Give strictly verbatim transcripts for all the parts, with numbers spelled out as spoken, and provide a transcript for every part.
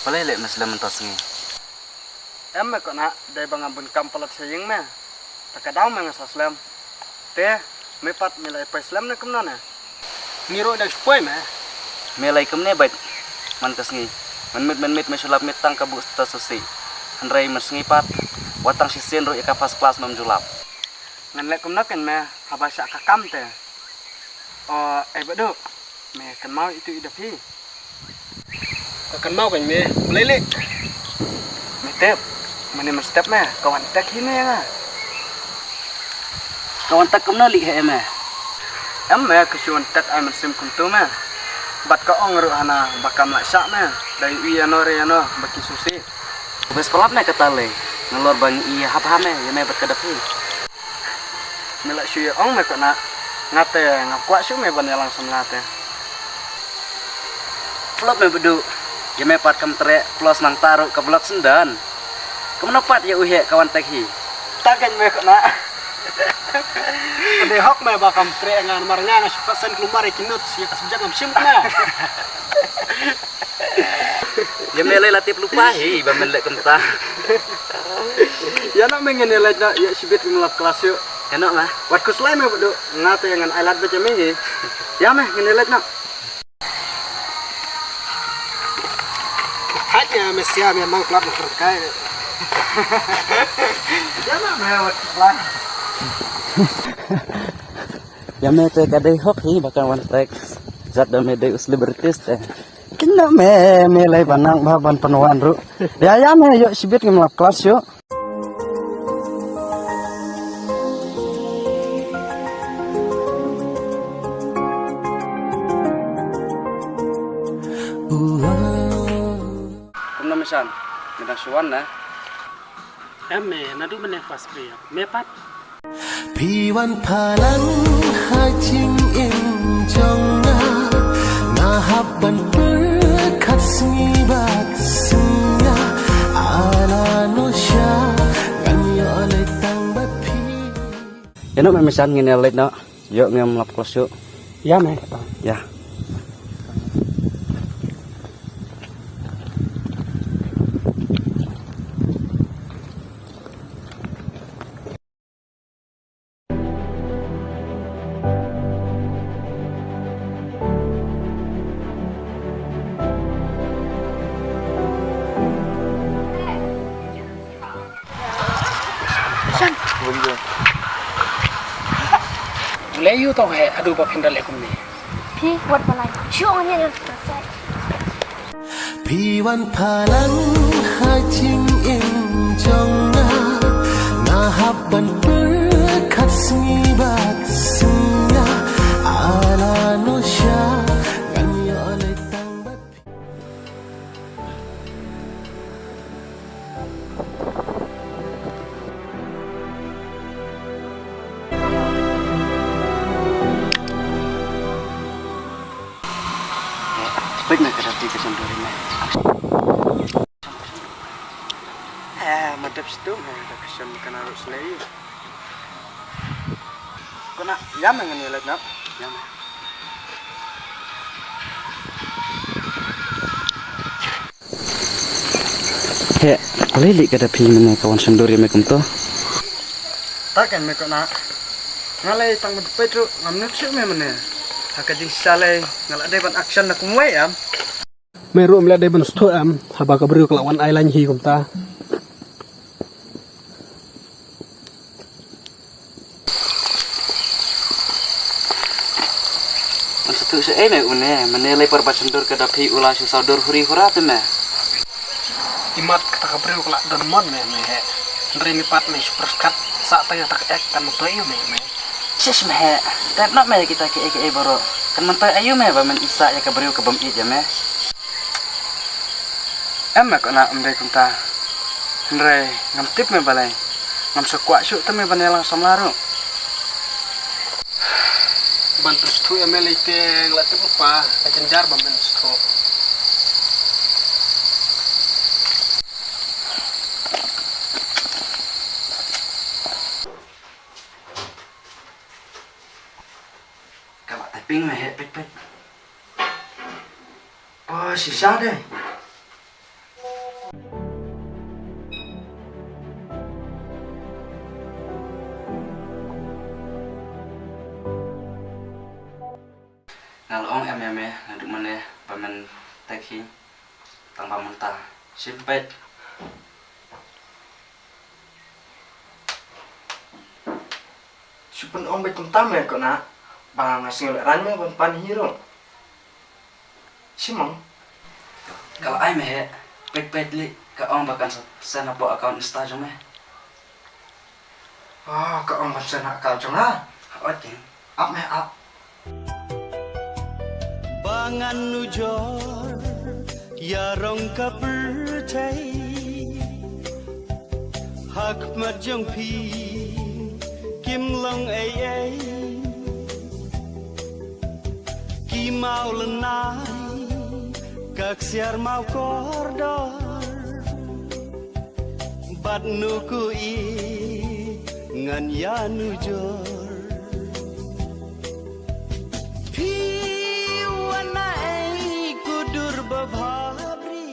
Balei leh me slem mynta sngi? Em me kona, dei ba nga bun kam palat sha ïing me. Ta ka daw me nga sa slem. Te me pat me la poi slem ne kumno ne? Ngi ruh dang shu poi me. Me lei kumne bad man ka sngi. Mynmiet mynmiet me shu lap miet tang ka buh ta susi. Hynrei man sngi pat, wat tang shisien ruh ïa ka first class mem ju lap. Ngan leh kumno kan me, haba shah ka kam te. O, ai Badu, me kynmaw itu i da phi. Ka kynmaw kan me, balei leh? Me tip, mane mynstep me ka wan tek hi me ïa nga. Ka wan tek kumno leh he me? Em me ka shu wan tek ai mynsiem kumto me. Bad ka ong ruh hana ba kam lah shah me. Da ïohi ïano re ïano ba ki susi. Bes palat me kata lei. Nalor ba ngi ïa hap ha me ïa me bad ka da phi. Me lah shu ïa ong me kona. Nga te nga kwah shu me ban ïalang samla te. Flop me Badu. Ïa me pat kam treh plus nangta ruh ka blok sendon. Kumno pat ïa u heh ka wan tek hi. Ta kan me kona. Ka dei hok me ba kam treh nga namar nga nga shu pat send klumar ïa ki notes ïa ka subject ngam shim kona. Ïa me lei la tip lypa hi ba men leh kumta. Ïa noh me ngin ïa leit noh ïa shibit ngin lap klas ïoh. Ïa noh ma. Wat khuslai me Badu nga te ngan ai lad bad ïa me hi. Ïa me ngin ïa leit noh. Thait ïa me sia me mang klap na kerkai. Ïa noh me wat khuslai. Ïa me te ka dei hok hi ba kan wan tek. Jat da me dei u celebrities te. Kin da me me lei ba nang ba ban pynwan ruh. Ïa ïa me ïoh shibit ngim lap klas ïoh. Kumno me Shan, me dang shu wan ne? Em me, naduh mynne first period. Me pat? Phi wan phalang ha jingim jong nga, nga hap ban pyrkhat sngi bad sngi. Ala no sha, ngan ïoh leit tang bad phi. Ïa noh me Shan ngin ïa leit noh. Ïoh ngim lap klas shuh. Ïa me kata. Ïa. Shan. Bun je. Leh ïa u tang he, haduh ba phin da leh kumne. Phi wat balai. Shu ong ïa ka sai. Phi wan phalang ha jingim jong nga, nga hap ban pyrkhat sngi bad sngi. Ala no sha, ngan ïoh leit tang bad phi. Peit na ka dati ka senduri me. Eh, ma dep situ me da ka sen ka na rut selei. Kona ïa me ngan ïa leit noh. Ïa me. He, balei leh ka da phi mynne ka wan senduri me kumto? Ta kan me kona. Nga lei tang ban peit ruh ngam nud shuh me mynne. Ha ka jingshisha lei nga la dei ban action na kumwei em. Me ruh me la dei ban sngewthuh em, haba ka briew ka la wan ai lain hi kumta. Ngan sngewthuh sha ei me une, mynne lei por ba sngewdur ka da phi u la shu sawdur huri hura te me. Imat kata ka briew ka la don mon me me he. Hynrei me pat me shu pyrkhat sa tang ïa ta ka ek kan myntoi ïa me me. Shish me he, tep noh me kita kiei kiei baroh. Kan myntoi aïu me ba men isah ïa ka briew ka bym ïeit ïa me. Em me kona ym dei kumta. Hynrei ngam tip me balei. Ngam sa kwah shuh te me ban ïalang samla ruh. Ban tu sngewthuh ïa me lei te nga la tip lypa ka jynjar ba men sngewthuh. Ka la typing me he peit peit. Oh, shisha de. Ki, tang ba mynta shim peit. Shu pynong beit kumta me Kona, ba nga sngew lehraiñ me ban pan hi ruh. Shim mo? Ka la ai me he, peit peit lei, ka ong ba kan sa send hapoh account Insta jong me. Ah, ka ong ban send ha account jong nga. Hooid ki. Ap me ap. Ba ngan nujor ïa rong ka pyrthei, ha khmat jong phi kim long ei ei. Ki maw lynnai ka ksiar maw kordor, bad nu ku i ngan ïa nujor. Phi wan na ei ku dur ba bha briew.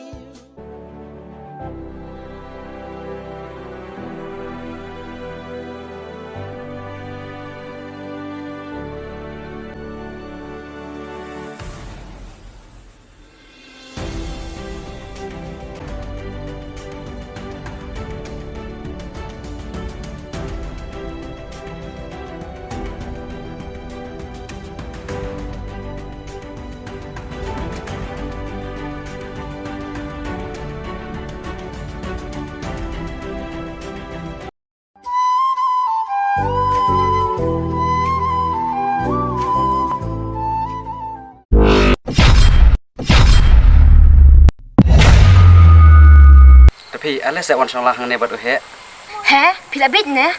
Te phi, ale sa wan shong lang hangne bad u heh. He, phi la bit ne?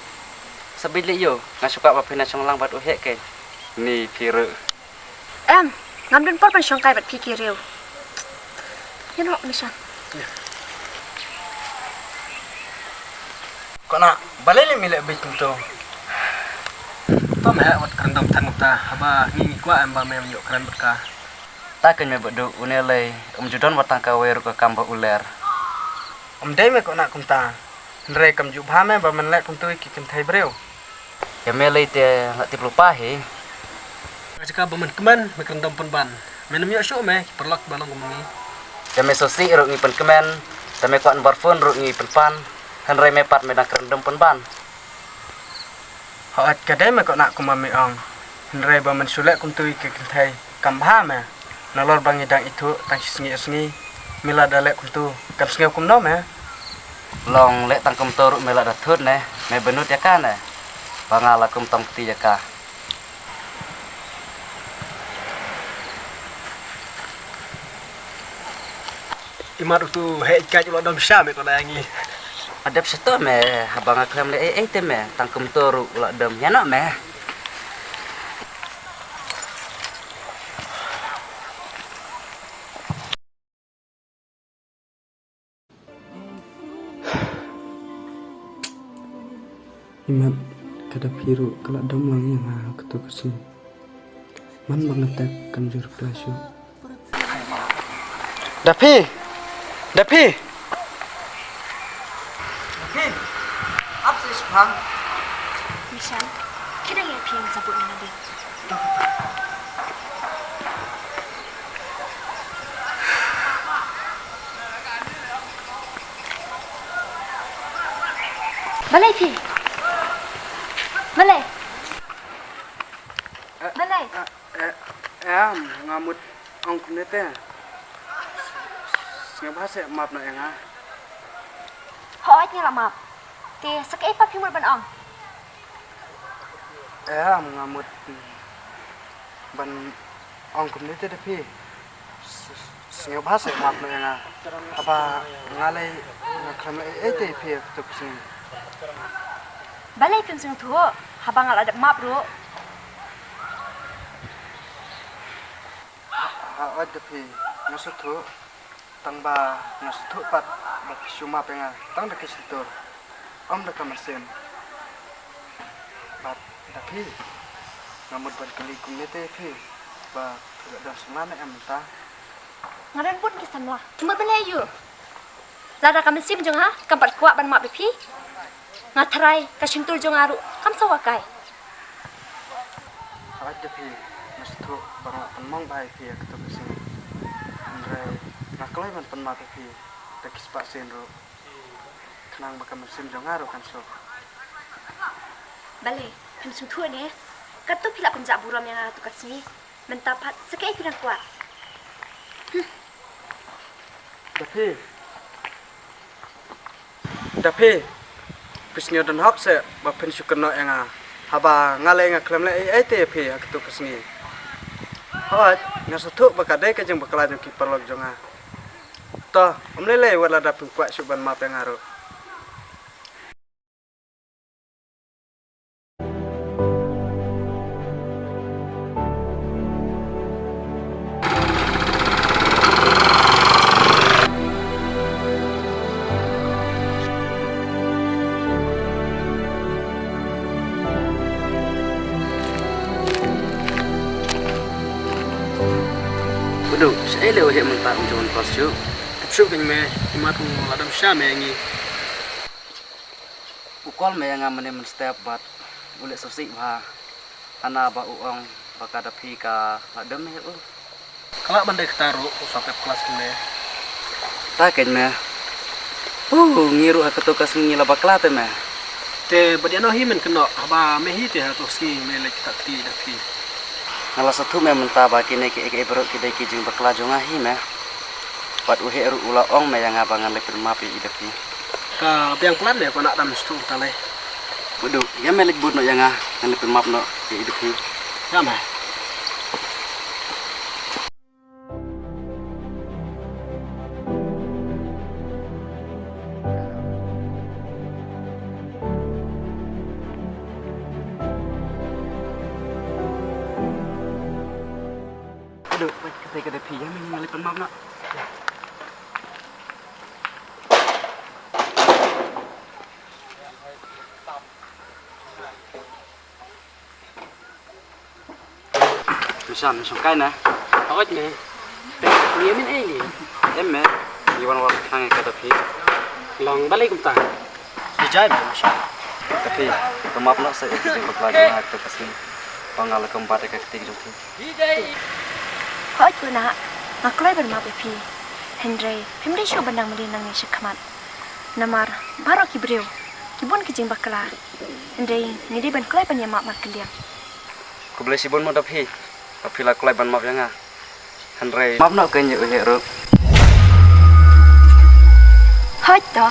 Sa bit lei ïoh, nga shu kwah ba phin ïa shong lang bad u heh ke. Ni phi ruh. Em, ngam don por ban shongkai bad phi ki riew. Ïa noh, Mishan. Kona, balei lei me leh beit kumto? To me heh, wat kren dom than kumta, haba ngi ngi kwah em ba me ïoh kren bad ka. Ta kynmaw bad u, une lei, um ju don wat tang kawei ruh ka kam ba u ler. Ym dei me Kona kumta. Hynrei kam ju bha me ba men leh kumto ïa ki kynthei briew. Ïa me lei te nga tip lypa hi. Ka jaka ba men kmen me kren dom pynban. Men ym ïoh shuh me ki paralok ba long kum ngi. Te me sngewsih ruh ngi pynkmen, te me kwah number phone ruh ngi pynpan. Hynrei me pat me dang kren dom pynban. Hooid ka dei me Kona kumba me ong. Hynrei ba men shu leh kumto ïa ki kynthei. Kam bha me. Nalor ba ngi dang ithuh tang shi sngi ar sngi. Me lada leh kumto, kan sngew kumno me? Long leh tang kumto ruh me lada thut ne, me bynnud ïa ka ne. Ba nga la kum tam kti ïa ka. Imat utu heh ïa ka u la dom sha me Kona ïa ngi. Adep sha to me, haba nga khlem leh ei ei te me, tang kumto ruh u la dom ïa no me. Imat ka Daphi ruh ka la dom lang ïa nga ha kato ka sngi. Man ba nga text kam ju reply shuh. Daphi! Daphi! Daphi! Ap sa ïa shipang. Mishan, ki dang ïa phi ïa sabut na ding. Balei phi? Balei? Balei? Eh, eh, em, nga mut ong kumne te. Sngewbha seh map noh ïa nga. Hooid nga la map. Te sa kaei pat phi mut ban ong? Em, nga mut ban ong kumne te da phi. Sngewbha seh map noh ïa nga. Haba nga lei nga khlem leh ei ei te ïa phi ha kato ka sngi. Balei phim sngewthuh haba nga la dep map ruh? Ha, ha, oi da phi, nga sngewthuh. Tang ba nga sngewthuh pat ba phi shu map ïa nga tang da ka shyntur, ym da ka mynsiem. Bad da phi, nga mut ban kylli kumne te ïa phi ba phi la don samla ne em mynta? Nga don bun ki samla. Phi mut ban leh aïu? Lada ka mynsiem jong nga kam pat kwah ban map ïa phi, nga tharai ka shyntur jong nga ruh kam sa wah kai. Hooid da phi, nga sngewthuh ba nga la pynmong bha ïa phi ha kato ka sngi. Hynrei Nga kloi ban pynmap ïa phi da ki spah sien ruh. Khnang ba ka mynsiem jong nga ruh kan suk. Balei, phin sngewthuh ne? Katto phi la pynjah burom ïa nga katto ka sngi. Mynta pat sa kaei phi dang kwah? Da phi. Da phi. Phi sngew don hok seh ba phin shu kynnoh ïa nga haba nga leh nga khlem leh ei ei te ïa phi ha katto ka sngi. Hooid, nga sngewthuh ba ka dei ka jingbakla jong ki paralok jong nga. To, ym lei lei wat lada phin kwah shuh ban map ïa nga ruh. Baduk, shaei leh u heh mynta um ju wan klas shuh? Tip shuh kein me, imat u la dam sha me ïa ngi. U call me ïa nga mynne mynstep bad u leh sngewsih bha. Hana ba u ong ba ka Daphi ka la dem ïa u. Ka lah ban dei kata ruh, u sa pep klas kein me. Ta kein me. Pu, ngi ruh ha kato ka sngi ngi la bakla te me. Te bad ïano hi men kynnoh haba me hi te ha kato sngi me leit kata kti Daphi. Nga la sngewthuh me mynta ba kine kiei kiei baroh ki dei ki jingbakla jong nga hi me. Bad u heh ruh u la ong me ïa nga ba ngan leit pynmap ïa i Daphi. Ka biang plan ne ko na dam stu ta lei. Baduk, ïa me leit bud noh ïa nga, ngan leit pynmap noh ïa i Daphi. Ïa me. Baduk, ka tei ka Daphi, ïa me ngan leit pynmap noh. Mishan, mishan kai na. Awat ne. Ni amin ai ni. Em me. Ni wan wal khang ka Daphi. Long balei kumta. Ni jai me mishan. Daphi, ka map na sa ek jing bakla jong ha ka kasi. Pang ala kumbat ka kti jong phi. Hooid ko na, nga kloi ban map ïa phi. Hynrei phim dei shuh ban dang mlien nangne shakhmat. Namar baroh ki briew ki bun ki jingbakla. Hynrei ngi dei ban kloi ban ïa map markylliang. Khublei shibun mo Daphi, ba phi la kloi ban map ïa nga. Hynrei map noh kein ïa u heh ruh. Hooid to.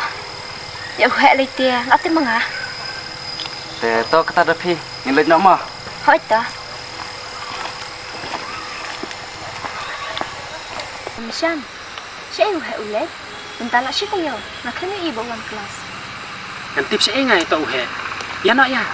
Ïa u heh lei te la te ma nga. Te to kata Daphi, ngin leit noh mo. Hooid to. Mishan, shaei u heh u leit? Mynta la shi taïew, nga khlem ïohi ba u wan klas. Ngan tip shaei nga ïa uto u heh. Ïa noh ïa.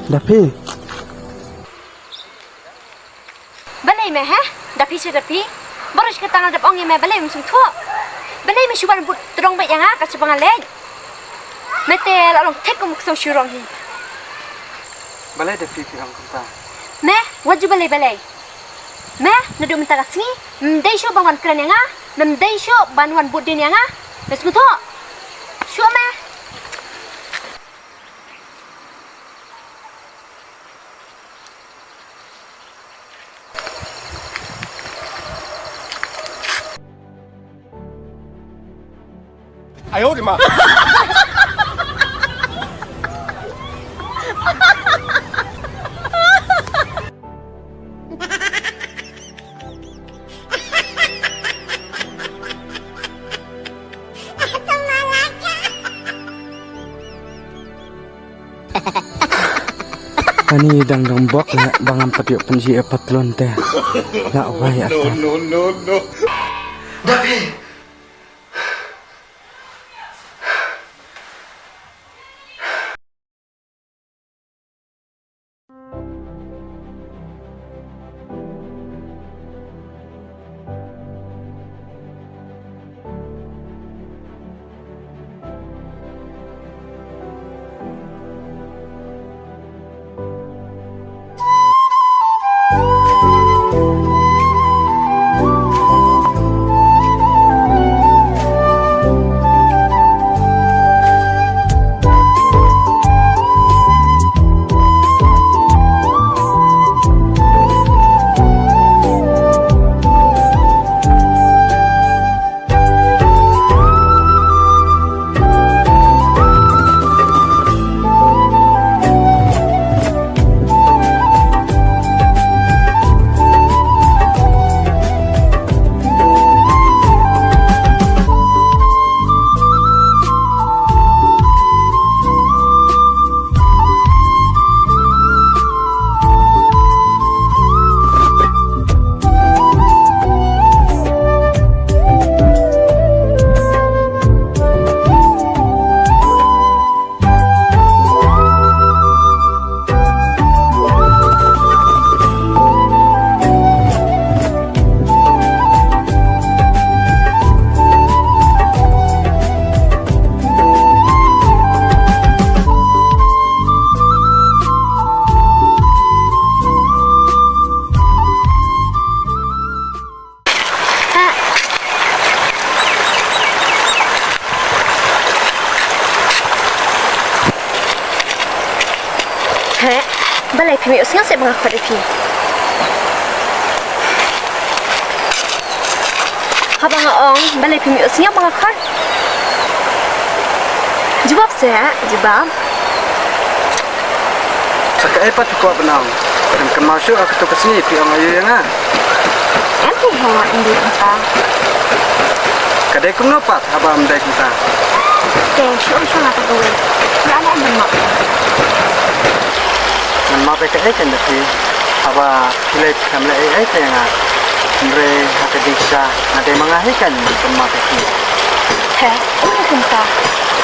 Daphi. Balei me, he? Daphi shi Daphi. Baroh shi katta nga dep ong ïa me, balei mem sngewthuh? Balei me shu wan bud tdong beit ïa nga, ka shaba nga leit? Me te la long thik kum u ksew shirong hi. Balei Daphi phi ong kumta? Me, wat ju balei balei. Me, naduh mynta ka sngi, mem dei shuh ban wan kren ïa nga, mem dei shuh ban wan bud dien ïa nga. Me sngewthuh? Shuh me. Ani dang dang bok ne bangam pat ïoh pynji e patlon te. La wai ata. No, no, no, no. Dapi. Sngewsih ba nga khot ïa phi. Haba nga ong balei phim ïohsngew ba nga khot? Jubab seh, jubab. Sa kaei pat phi kwah ban ong? Phi kynmaw shuh ha kato ka sngi phi ong aïu ïa nga? Em, phi hap ym dei kumta. Ka dei kumno pat haba ym dei kumta? Te shu ong shuwa nga tang uwei. Nga la em ban map. Ngan map ïa kaei kan da phi? Haba phi leh phi khlem leh ei ei te ïa nga. Hynrei ha ka jingshisha nga dei ma nga hi kan ngan pynmap ïa phi. He, ym dei kumta.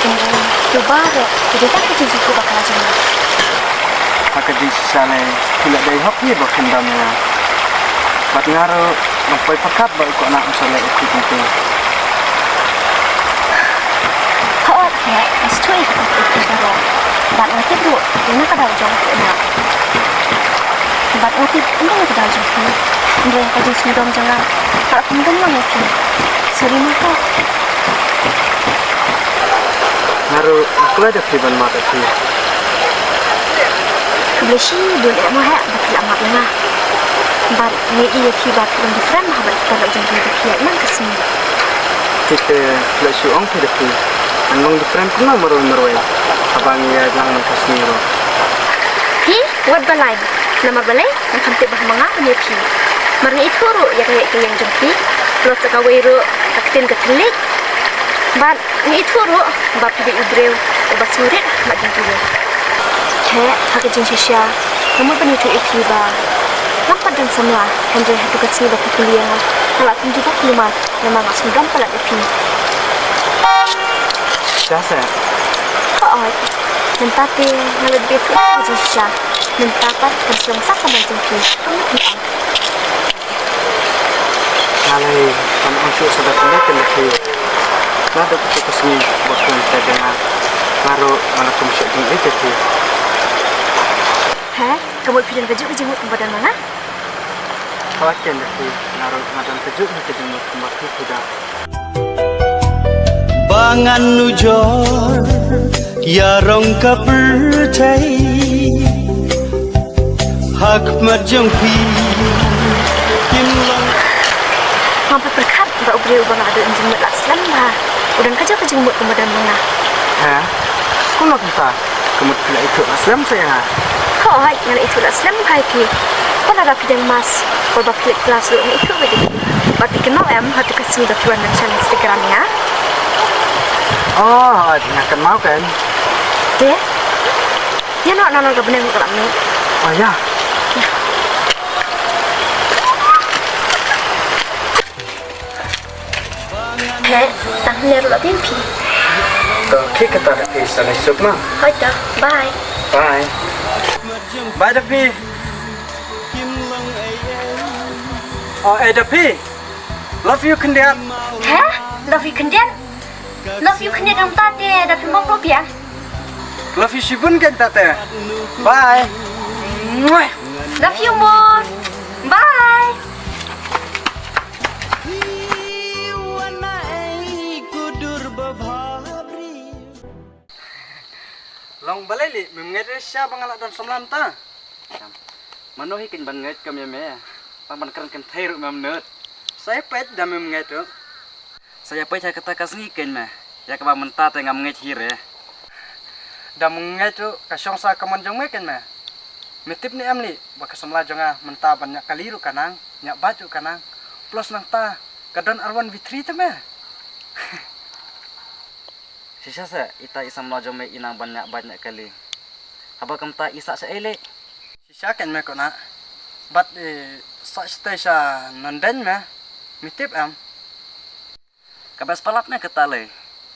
Hynrei to baroh ki dei tang ka jingsngewthuh bakla jong nga. Ha ka jingshisha lei phi la dei hok hi ba phin don ïa nga. Bad nga ruh ngam poi pyrkhat ba u Kohnah un sa leh ïa phi kumta. Hooid, heh, nga sngewthuh ïa kata ka baroh. Bad nga tip ruh ïa kata ka daw jong u Kohnah. Bad nga tip ym dei ïa ka daw jong phi. Hynrei ka jingsngewdom jong nga. Nga la pynbun lang ïa phi. Sorry ma hooid. Nga ruh nga klet ïa phi ban map ïa phi. Khublei shibun eh ma heh ba phi la map ïa nga. Bad nga ïohi ïa phi ba phi long different bha bad ki paralok jong phi ba phi ïaid man ka sngi. Phi te phi la shu ong phi da phi. Ngan long different kumno marwei marwei haba ngi ïaid lang man ka sngi ruh. Phi wat ba lai. Namar balei? Nga khlem tip ba ha ma nga ban ïa phi. Mar nga ithuh ruh ïa ka ïaid ka ïeng jong phi. Plus kawei ruh ka ktien ka thylliej. Bad nga ithuh ruh ba phi dei u briew uba sngewrit bad jingkyrkhu. Heh, ha ka jingshisha nga mut ban ïathuh ïa phi ba ngam pat don samla, hynrei hato ka sngi ba phi kylli ïa nga, nga la pynjubab kulmar namar nga sngewdom palat ïa phi. Shisha seh? Hooid. Mynta te nga la dep ïathuh ha ka jingshisha. Mynta pat kan shu long sa ka mon jong phi. Kumno phi ong? Nga lei, kam ong shuh sa da kane kane phi. Naduh kata ka sngi ba phi wan peit ïa nga, nga ruh nga la kum shuh jingïeit ïa phi. He, ka mut phi don kajuh ka jingmut kumba don ma nga? Hooid keiñ da phi, nga ruh nga don kajuh ka jingmut kumba phi phi don. Ba ngan nujor ïa rong ka pyrthei ha khmat jong phi. Kim long. Ngam pat pyrkhat ba u briew uba nga la don jingmut la slem bha u don kajuh ka jingmut kumba don ma nga. Ha? Kumno kumta? Ka mut phi la ithuh la slem sa ïa nga? Hooid, nga la ithuh la slem bha ïa phi. Wat la ba phi dang mask, wat ba phi leit klas ruh nga ithuh bha ïa phi. Bad phi kynmaw em hato ka sngi ba phi wan ban share Instagram ïa nga? Oh, hooid, nga kynmaw keiñ. Te? Ïa noh, noh, noh, ka bneng ka la mih. Oh ïa. Heh, tang hangne ruh la biang phi. To khie kata da phi, sa leit suk ma. Hooid to, bye. Bye. Bye da phi. Oh, eh da phi. Love you khyndiat. Heh? Love you khyndiat? Love you khyndiat, nangta te da phi map ruh biang. Love you shibun keiñ ta te. Bye. Mwah. Love you more. Bye. Long balei lei mem ngeit re sha ba nga la don samla mynta? Mano hi keiñ ban ngeit kum ïa me? Tang ban kren kynthei ruh mem nud. Sa ïa peit da mem ngeit ruh. Sa ïa peit ha kata ka sngi keiñ me, ïa kaba mynta te ngam ngeit hi re. Da mem ngeit ruh ka shong sa ka mon jong me keiñ me. Me tip ne em lei ba ka samla jong nga mynta ban ñiah kali ruh ka nang, ñiah bike ruh ka nang. Plus nangta ka don R one V three te me. Shisha seh, ita i samla jong me i nang ban ñiah bike ñiah kali. Haba kumta i sah shaei lei? Shisha keiñ me Kohnah. Bad i sah shatei sha Nonbeiñ me. Me tip em? Ka best palat ne kata lei.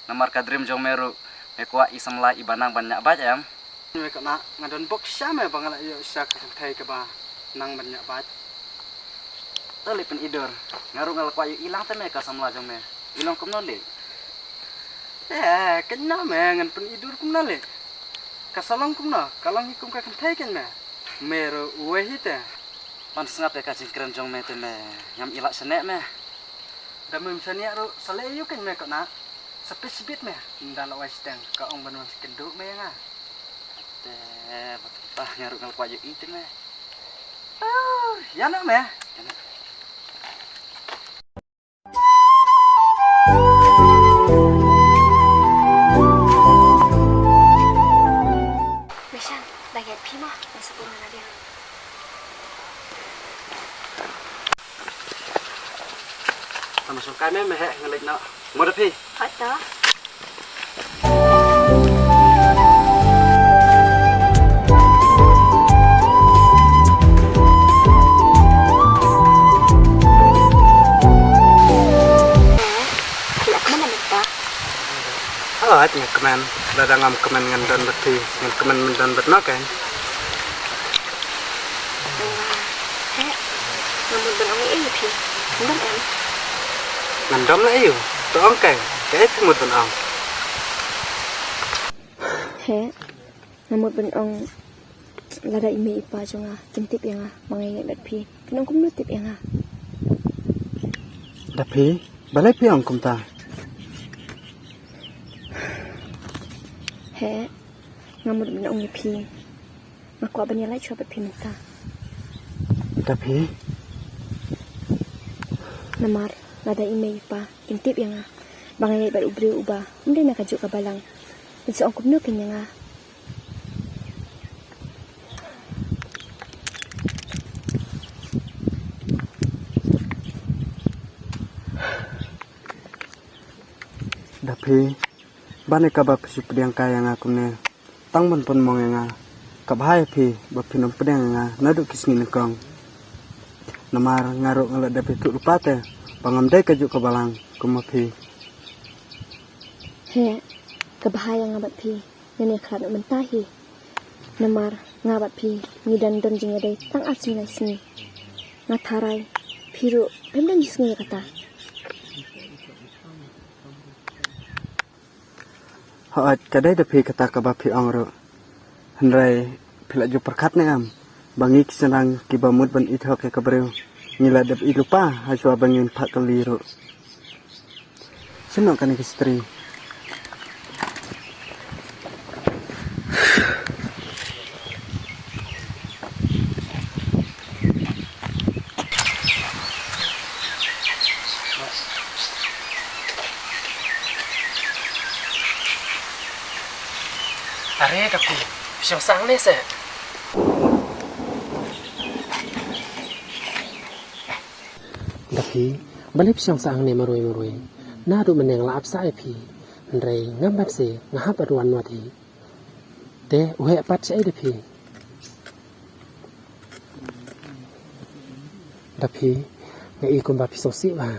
Namar ka dream jong me ruh me kwah i samla iba nang ban ñiah bike em? Me Kohnah, nga don bok sha me ba nga la ïoh sha ka kynthei kaba nang ban ñiah bike. To lei pyni dur. Nga ruh nga la kwah ïohi lang te me ka samla jong me. I long kumno lei? Eh, kynnoh me ngan pyni dur kumno lei? Ka sa long kumno? Ka long hi kum ka kynthei keiñ me. Me ruh uwei hi te. Ban sngap ïa ka jingkren jong me te me. Ngam i lah shane me. Da mem shaniah ruh sa leh aïu keiñ me Kohnah. Sa peit shibit me. Ynda la wai shiteng ka ong ban wan kynduh me ïa nga. Te, ba ta nga ruh nga la kwah ïohi te me. Ïa na me. Mishan, da ïa phi ma, ngan sa pun na dia. Tama song kai me me he ngan leit noh. Mo da phi. Hot to. Phi la kmen mynta? Hooid, nga kmen. Lada ngam kmen ngan don bad phi, ngan kmen ban don bad no kan? Heh, nga mut ban ong ei ei ïa phi. Ngan em? Ngan dom la ei u. To ong kai, kaei phi mut ban ong? Heh, nga mut ban ong lada i mei i pa jong nga kin tip ïa nga ba nga ïeng bad phi, kin ong kumno tip ïa nga? Da phi, balei phi ong kumta? Heh, nga mut ban ong ïa phi. Nga kwah ban ïalait shuwa bad phi mynta. Da phi? Namar lada i mei i pa kin tip ïa nga ba nga ïeng bad u briew uba ym dei na kajuh ka balang, kin sa ong kumno kin ïa nga? Da phi, balei kaba phi shu pdiang kai ïa nga kumne? Tang ban pynmong ïa nga. Ka bha ïa phi ba phin ym pdiang ïa nga naduh ki sngi nyngkong. Namar nga ruh nga la dep ïathuh lypa te ba ngam dei kajuh ka balang kum ma phi. Heh, ka bha ïa nga bad phi ngin ïakhlad noh mynta hi. Namar nga bad phi ngi dang don jingïadei tang ar sngi lai sngi. Nga tharai phi ruh phim don jingïasngew ïa kata. Hooid, ka dei da phi kata kaba phi ong ruh. Hynrei phi la ju pyrkhat ne em ba ngi ki shynrang kiba mut ban ïeit hok ïa ka briew ngi la dep ïeit lypa ha shuwa ba ngin phah kali ruh. Shano kane ka stri? Are da phi, phi shong sah hangne seh. Da phi, balei phi shong sah hangne marwei marwei? Naduh mynne nga la ap sah ïa phi. Hynrei ngam bat se nga hap ban wan wad hi. Te u heh pat shaei da phi? Da phi, nga i kumba phi sngewsih bha.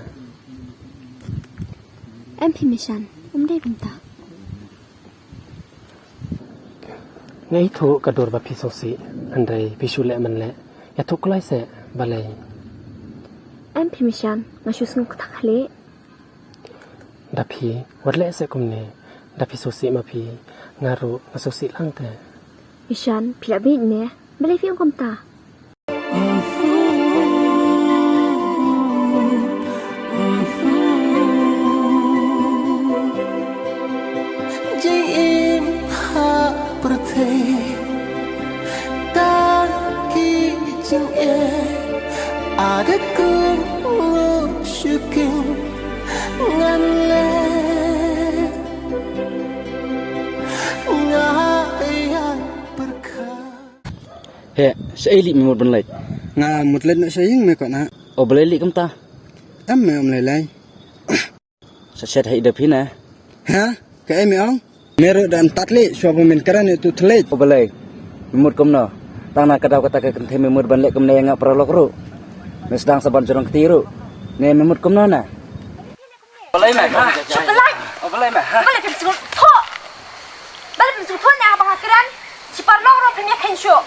Em phi Mishan, ym dei kumta. Nga ithuh ka dur ba phi sngewsih, hynrei phi shu leh man leh. Ïathuh kloi seh, balei? Em phi Mishan, nga shu sngew kata khlieh. Da phi, wat leh seh kumne. Da phi sngewsih ma phi, nga ruh nga sngewsih lang te. Mishan, phi la bieit ne? Balei phi ong kumta? Jingim ha pyrthei tang ki jingeh, ada kong shuking ngan leh nga ïa pyrkhat. He, shaei lei me mut ban leit? Nga mut leit noh sha ïing me kwah na. O balei lei kumta? Em me ym lei lei. Sa shet ha i da phi na. Ha? Kaei me ong? Me ruh da ym tat lei shuwa ba men kren ïa tu thylliej. O balei? Me mut kumno? Tang na ka daw kata ka kynthei me mut ban leh kumne ïa nga paralok ruh. Me sdang sa ban jrong kti ruh. Ne me mut kumno na? Balei me? Ha? Shu balei? O balei me? Ha? Balei phi sngewthuh? Balei phi sngewthuh ne ha ba nga kren? Shi paralok ruh phi ïa khein shuh.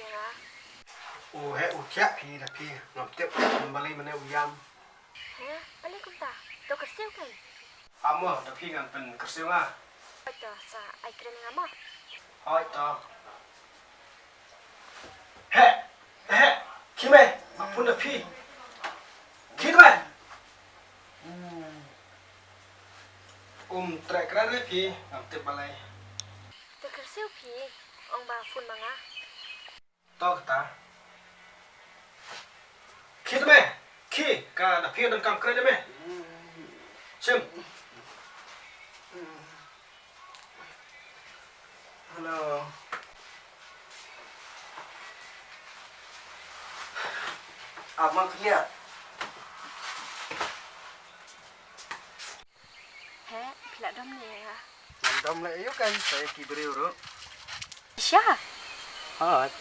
Nga. U he u thiah phi da phi ngam tip balei mane u ïam. He, balei kumta? To kyrsiew kan? Amo da phi ngan pynkyrsiew nga. Hoi to sa ai kren nga mo. Hoi to. He, he, khie me, ma phone da phi. Khie me. Um treh kren re phi, ngam tip balei. To kyrsiew phi, ong ba phone ma nga. To kata. Khie me, khie, ka da phi dang kam kren me. Shim. Hello. Ap ma khliat. He, phi la dom ne ïa nga? Ngam dom leh aïu kan, sa ïa ki briew ruh. Sha. Hot.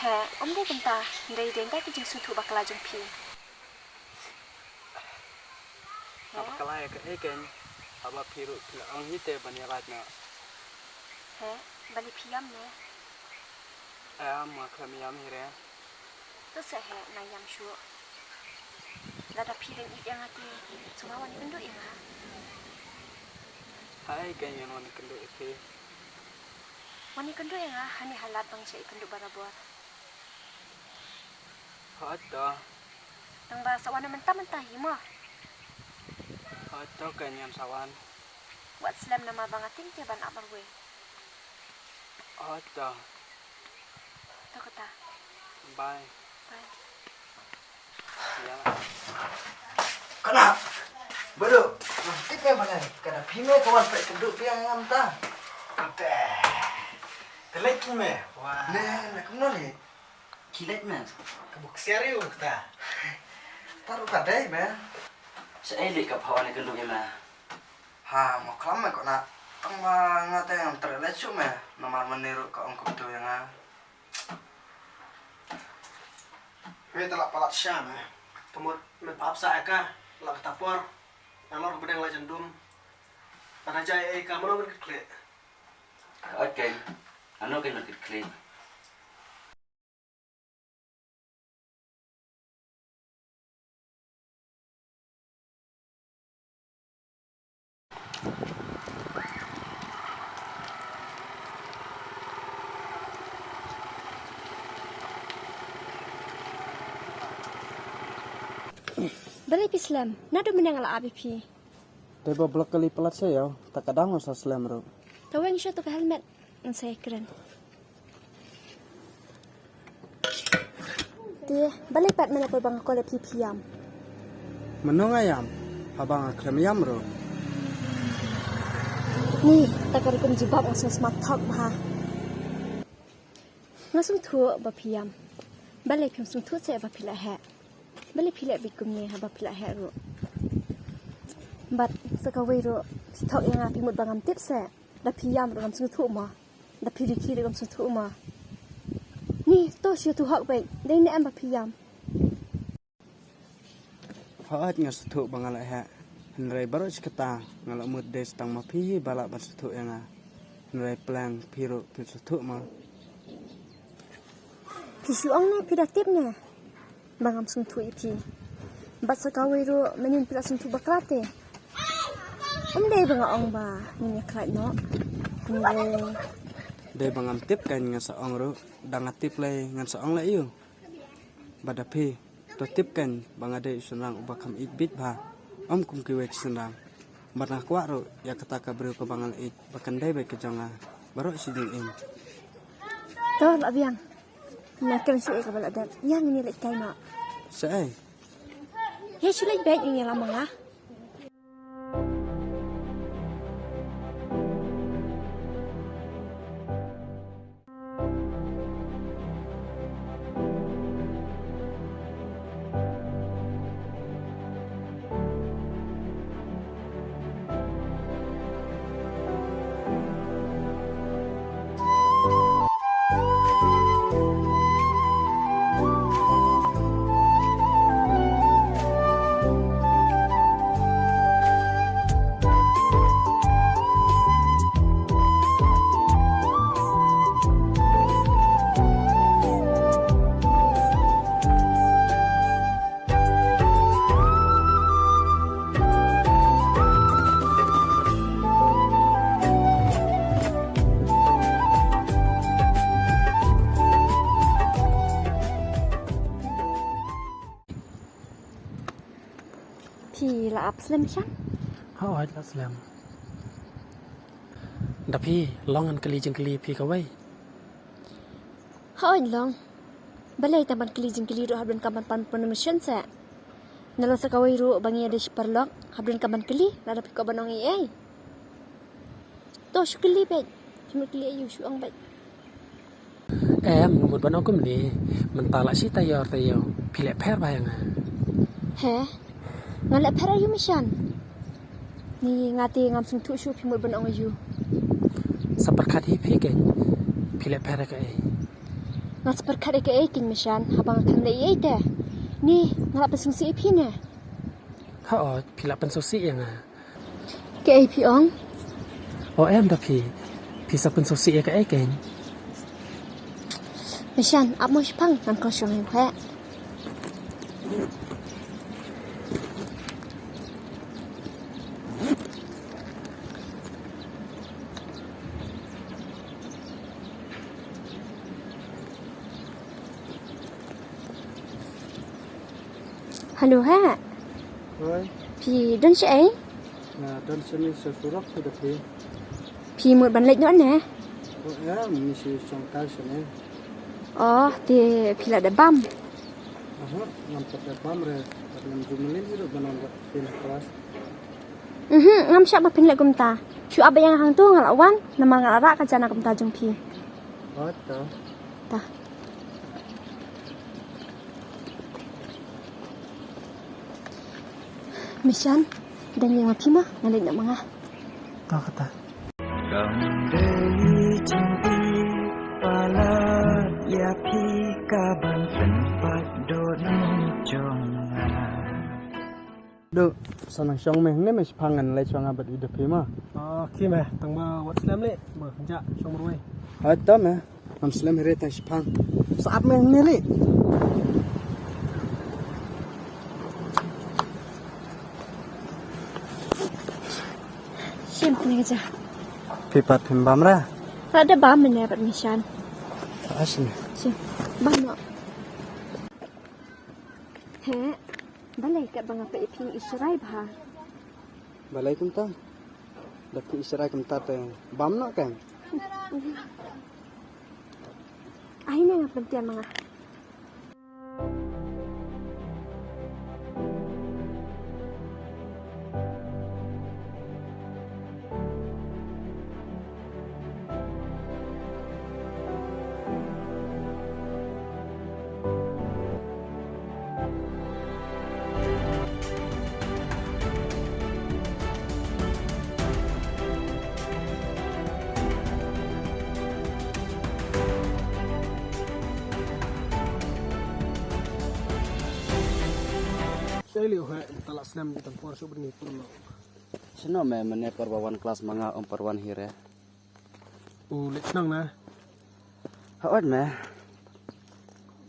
He, ym dei kumta, dei dei da ki jingsngewthuh bakla jong phi. Haba kala ïa kaei kan, haba phi ruh phi la ong hi te ban ïa lait noh. He, balei phi ïam ne? Em, nga khlem ïam hi re. To seh he, nga ïam shuh. Lada phi dang ïeit ïa nga te, sngewbha wan ïakynduh ïa nga. Haei kein ngan wan ïakynduh ïa phi? Wan ïakynduh ïa nga ha kane ka lad ba ngin sa ïakynduh barabor. Hooid to. Tang ba sa wan mynta mynta hi mo. Hooid to kein ngan sa wan. Wat slem namar ba nga tieng te ban ap marwei. Hooid to. To kata. Bye. Bye. Ïa. Kane. Bado. Tip me balei? Ka da phi me ka wan peit kynduh phi ïa nga mynta. Te. Te leit ki me. Wah. Ne, ne kumno leit? Ki leit me. Ka buk siar ïa u kata. Taru ka dei me. Sa ei leit ka phawan ïa kynduh ïa me. Ha, mo khlem me kona. Tang ba nga te ngam treh leit shuh me. Namar mane ruh ka ong kumtu ïa nga. Me te la palat sha me. Ka mut me pap sa ïa ka la kata por. Nalor bdeng la jandum. Lada jai ei ka mano men kit klik. Ka ot kein. Ano kein men kit klik. Balei phi slem? Naduh mynne nga la ap ïa phi. Te ba block kali palat sha ïa u, ta ka dang sa slem ruh. Ta weng sha to ka helmet, ngan sa ïakren. Te, balei pat mynne por ba nga call ïa phi phi ïam? Mano nga ïam, haba nga khlem ïam ruh. Ni, ta ka rukom jubab nga sngewsmat thok bha. Nga sngewthuh ba phi ïam. Balei phim sngewthuh seh ba phi la heh? Balei phi leh beit kumne haba phi la heh ruh? Bad sa kawei ruh phi thok ïa nga phi mut ba ngam tip seh. Da phi ïam ruh ngam sngewthuh ma. Da phi rikhi ruh ngam sngewthuh ma. Ni to shu tu hok beit. Dei ne em ba phi ïam? Hooid nga sngewthuh ba nga la heh. Hynrei baroh shi katta nga la mut dei tang ma phi hi ba lah ban sngewthuh ïa nga. Hynrei pleng phi ruh phi sngewthuh ma. Phi shu ong ne phi da tip ne ba ngam sngewthuh ïa phi. Bad sa kawei ruh mynnin phi la sngewthuh bakla te. Ym dei ba nga ong ba ngin ïakhlad noh. Hynrei dei ba ngam tip kan ngan sa ong ruh, da nga tip lei ngan sa ong lei ïu. Bad da phi to tip kan ba nga dei u shynrang uba kham ïeit beit bha. Ym kum kiwei ki shynrang. Bad nga kwah ruh ïa kata ka briew kaba nga la ïeit ba kan dei beit ka jong nga baroh shi jingim. To la biang. Na kem shu ïa kaba la dep. Ïa ngin ïa leit kai noh. Sa ei. Ïa shu leit beit ngin ïa la ma nga. Phi la ap slem shan? Hooid, la slem. Da phi, long ngan kylli jingkylli phi kawei. Hooid long. Balei tang ban kylli jingkylli ruh hap don kam ban pan permission se. Nalor sa kawei ruh ba ngi ïadei shi paralok, hap don kam ban kylli, lada phi kwah ban ong ei ei. To shu kylli beit. Phi mut kylli aïu, shu ong beit. Em, nga mut ban ong kumne, mynta la shi taïew taïew, phi leh pher bha ïa nga. He? Nga leh pher aïu Mishan? Ni nga te ngam sngewthuh shuh phi mut ban ong aïu. Sa pyrkhat hi phi keiñ, phi leh pher ïa kaei? Nga sa pyrkhat ïa kaei keiñ Mishan, haba nga khlem leh ei ei te. Ni, nga la pynsngewsih ïa phi ne? Hooid, phi la pynsngewsih ïa nga. Kaei phi ong? O em da phi, phi sa pynsngewsih ïa kaei keiñ? Mishan, ap mo shaphang, ngan call shong ïa u heh. Hello heh. Hoi. Phi don shaei? Nga don shane sha surok, phi da phi? Phi mut ban leit noh ne? O em, ngi shu shong kai shane. O, te phi la dep bam? Aha, ngam pat dep bam re. Pat ngam ju mlien hi ruh ban wan bad phi na klas. Mhm, ngam shah ba phin leh kumta. Shu ap beit ïa nga hangto, nga la wan, namar nga la rah ka jana kumta jong phi. O, to. Ta. Mishan, dang ïeng ma phi ma, nga leit noh ma nga. To kata. Kam dei jingïeit palat ïa phi ka ban pynpait dohnud jong nga. Duh, sa nang shong me hangne me shaphang, ngan leit shuwa nga bad i da phi ma. Ah, okay me, tang ba wat slem leh, ba ja shong marwei. Hooid to me, ngam slem hi re, tang shaphang. Sa ap me hangne leh. Shim kane ka ja. Phi pat phim bam ra? Pat da bam mynne bad Mishan. Sa shim. Shim. Bam noh. He, balei katba nga peit ïa phi nga isharai bha? Balei kumta? Da phi isharai kumta te bam noh kan? Ai ne nga pyntian ma nga. Shei liu he, mynta la snem, tang por shu bynni pur lo. Shano me, mynne por ba wan klas ma nga ym pat wan hi re. U leit khnang na. Hooid me.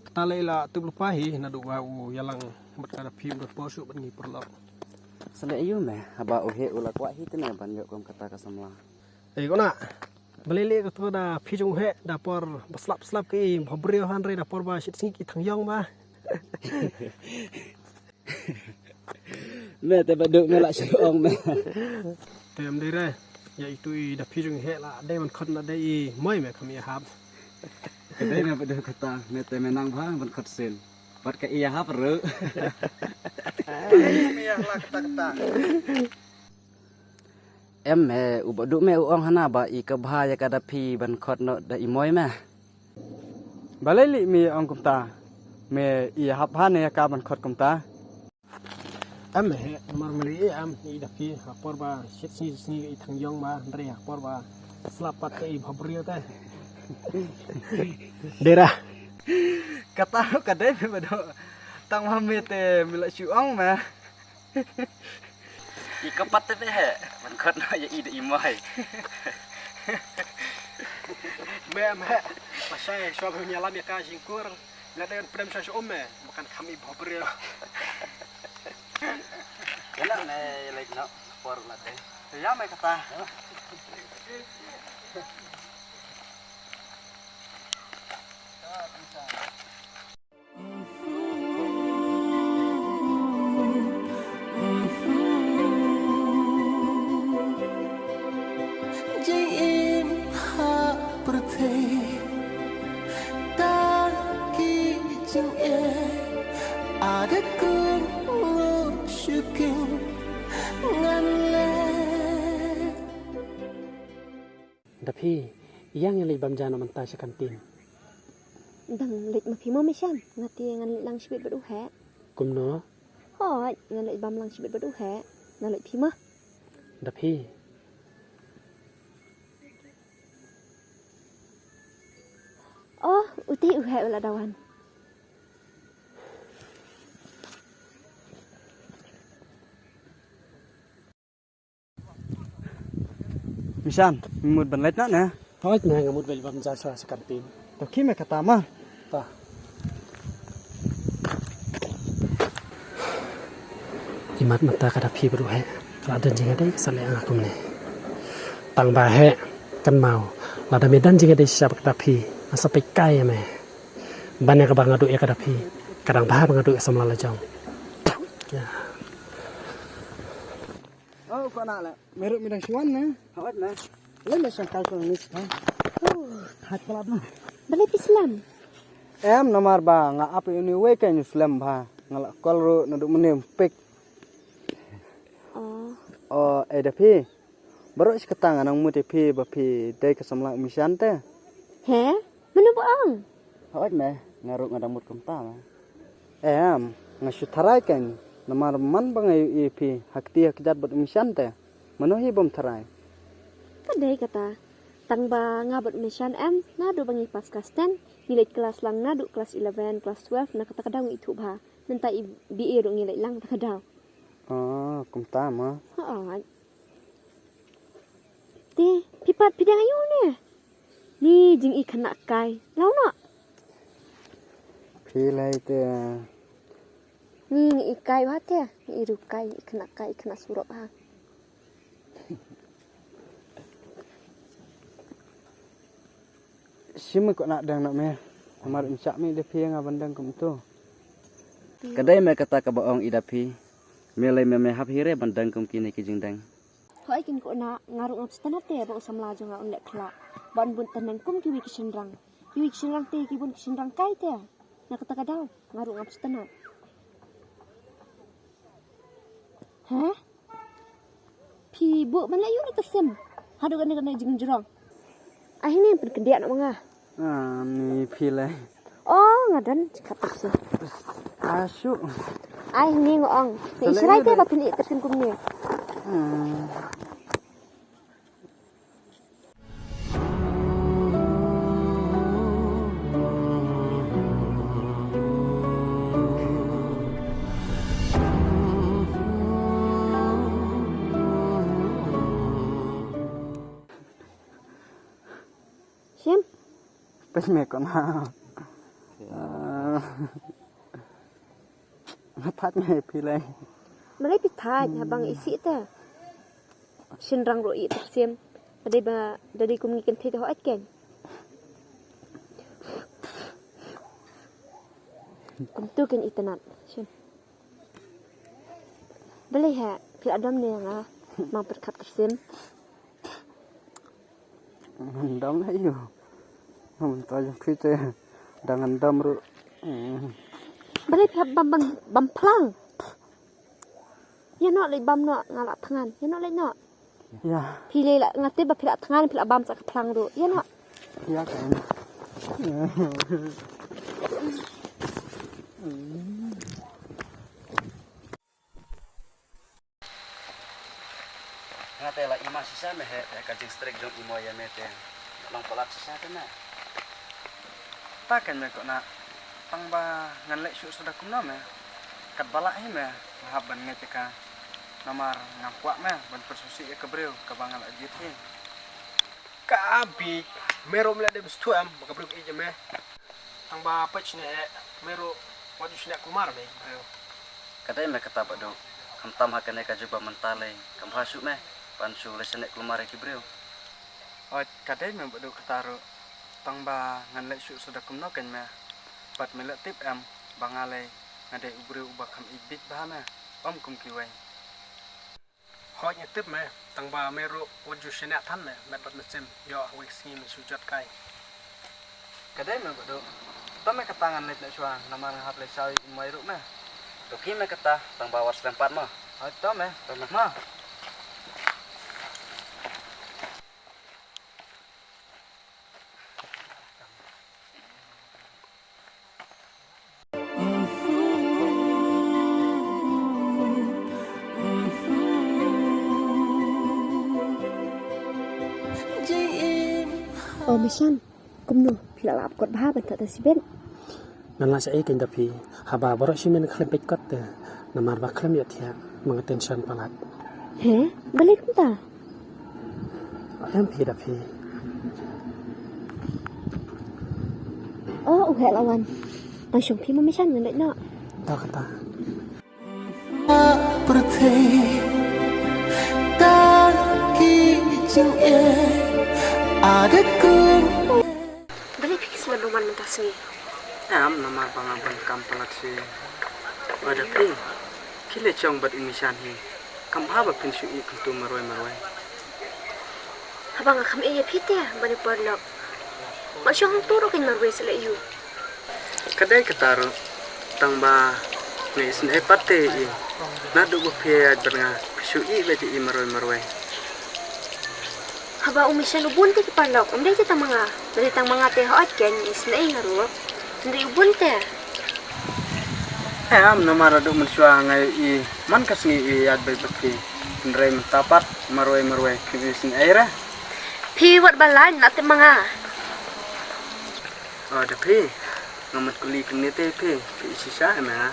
Kata lei la tip lypa hi naduh ba u ïalang bad ka da phi, ym don por shuh bad ngi paralok. Sa leh aïu me, haba u heh u la kwah hi te ne ban ïoh kum kata ka samla. Ei kona. Balei leh kato da phi jong u heh, da por ba slap slap kaei bha briew, hynrei da por ba shit sngi ki thang ïong ba. Me te ba duh me la shu ong me. Te ym dei re. Ïa itu i da phi jong i heh la dei ban khot, la dei i moi me kham ïahap. Ka dei me ba duh kata, me te me nang bha ban khot sien. Bad ka ïahap ruh. Me ïahap la kata kata. Em me, u ba duh me u ong hana ba i ka bha ïa ka da phi ban khot noh da i moi me. Balei lei me ong kumta? Me ïahap bha ne ïa ka ban khot kumta? Em he, namar me lei em, i da phi ha por ba shit sngi sngi i thang ïong ba, hynrei ha por ba slap pat te i bha briew te. Dei ra. Kata ka dei me ba duh. Tang ma me te me la shu ong me. I ka pat te he, ban khot noh ïa i da i moi. Me, me, ba shai, shuwa ba ïalam ïa ka jingkur. Nga dei ban prem shuwa shuwa me, ba kan kham i bha briew. Ïa la me, ïa leit noh, por la dei. Ïa me kata. Ada kum nguk shuking ngan le. Da phi, ïa ngan leit bam ja noh mynta sha kantin. Dang leit ma phi mo Mishan, nga te ngan leit lang shibit bad u heh. Kumno? Hooid, ngan leit bam lang shibit bad u heh. Ngan leit phi mo. Da phi. Oh, u te u heh u la dawan. Mishan, mut ban leit noh ne? Hooid, nga mut ban leit bam ja sha kantin. To khie me kata ma. Ta. Imat mynta ka da phi bad u heh. Ka la don jingïadei sa leh nga kumne. Tang ba heh, kynmaw. Lada me don jingïadei shisha bad ka da phi, nga sa peit kai ïa me. Ban ïa kaba nga duh ïa ka da phi, ka dang bha ba nga duh ïa samla la jong. Ïa. Oh, ko na la. Me ruh me dang shuwa ne? Hooid me. Lem me shang kai ko ni ha. Hat pala ma. Balei phi slem? Em, namar ba nga ap ïa une uwei ka, ngi slem bha. Nga la call ruh naduh mynne ym pick. Oh. Oh, eh da phi. Baroh shi katta nga nang mut ïa phi ba phi dei ka samla u Mishan te. He? Mano ba ong? Hooid me, nga ruh nga dang mut kumta me. Em, nga shu tharai kein, namar man ba nga ïohi ïa phi ha kti ha kjat bad u Mishan te. Mano hi bym tharai? Ka dei kata. Tang ba nga bad u Mishan em, naduh ba ngi pass class ten, ngi leit klas lang naduh klas eleven, klas twelve, na kata ka daw ngi ithuh bha. Mynta i B A ruh ngi leit lang kata ka daw. Ah, kumta ma. Hooid. Te, phi pat phi dang aiu ne? Ni jing i khynnah kai. Law noh. Phi lai te. Ni ngi i kai bha te. Ngi i ruh kai, i khynnah kai, i khynnah surok ha. Shim ko na dang na me. Amar inchak me da phi nga ban dang kumto. Ka dei me kata kaba ong i da phi. Me lei me me hap hi re ban dang kum kine ki jingdang. Hooid kin ko na, nga ruh ngam sngewtynnat te ba u samla jong nga un leh khlak. Ban bun tneng kum kiwei ki shynrang. Kiwei ki shynrang te ki bun ki shynrang kai te. Na kata ka daw nga ruh ngam sngewtynnat. Heh? Phi buh ban leh ïu na ka sim. Haduh kane kane jingjrong. Ai hini pynkhyndiat noh ma nga. Ah, ni phi lei. Oh, nga don jingkhat tyrsim. Ah, shu. Ai hini nga ong. Sa lei ïa te ba phi leh tyrsim kumne. Hmm. Shim. Pes me ko na. Nga thait me phi lei. Balei phi thait, haba nga isih te. Shynrang ruh i tyrsim. Ka dei ba, da dei kum ngi kynthei te hooid kein. Kumto kein i tynnat. Shim. Balei ha, phi la dom ne nga, mang pyrkhat tyrsim. Ngan dom la ïu. Mynta jong phi te dang ngan dom ruh. Balei phi hap bam, bam, bam phlang? Ïa noh leit bam noh nga la thngan. Ïa noh leit noh. Ïa. Phi lei la nga tip ba phi la thngan phi la bam sa ka phlang ruh. Ïa noh. Ïa ka. Nga te la i ma shisha me he, te ka jingstrik jong i mo ïa me te. Long palat shisha te me. Ta kein me ko na. Tang ba ngan leh shuh suda kumno me. Katba lah hi me, nga hap ban ngeit ïa ka. Namar ngam kwah me ban pyrsngewsih ïa ka briew kaba nga la jied hi. Ka bik, me ruh me la dep sngewthuh em ba ka briew ka ïeit ïa me. Tang ba peit shane eh, me ruh wat ju shaniah kulmar me ïa ki briew. Ka dei me kata Bah Duh, khamtam ha kane ka juk ba mynta lei, kam bha shuh me ban shu leit shaniah kulmar ïa ki briew. Oi, ka dei me Bah Duh kata ruh, tang ba ngan leh shuh suda kumno kein me. Bad me la tip em ba nga lei nga dei u briew uba kham ïeit beit bha me, ym kum kiwei. Hooid nga tip me, tang ba me ruh wat ju shaniah than me, met bad mynsiem, ïoh ha kawei ka sngi men shu jot kai. Ka dei me Bah Duh. To me kata ngan leit noh shuwa, namar nga hap leit shaw ïa i Mei ruh me. To khie me kata, tang ba wat slem pat mo. Hooid to me. To me. Ma. O Mishan, kumno phi la lap kot bha ban thok tang sibit? Ngan lah sha ei kein da phi, haba baroh shi men khlem peit kot te, namar ba khlem ïoh thiah, ma nga tension palat. He, balei kumta? Em phi da phi. O, u heh la wan. Ngan shong phi ma Mishan ngan leit noh. To kata. Pyrthei ta ki jingeh ada kun. Balei phi ki sngewbha ban mynta sngi? Em, namar ba nga bun kam palat shi. Ba da phi, ki leit shong bad u Mishan hi. Kam bha ba phin shu ïeh kyntu marwei marwei. Haba nga kham ïeh ïa phi te ban ïa paralok. Ba shong hangto ruh kein marwei sa leh ïa u. Ka dei kata ruh, tang ba nga isynei pat te ïa i. Naduh ba phi ïaid bad nga, phi shu ïeh beit ïa i marwei marwei. Haba u Mishan u bun te ki paralok, ym dei te tang ma nga. Lada tang ma nga te hooid kein, isynei nga ruh. Ym dei u bun te. Em, namar haduh mynshuwa nga ïohi man ka sngi i ïaid beit bad phi. Hynrei mynta pat marwei marwei phim isynei re. Phi wat ba lait, la tip ma nga. O da phi, nga mut kylli kumne te phi, phi isih shisha ïa nga?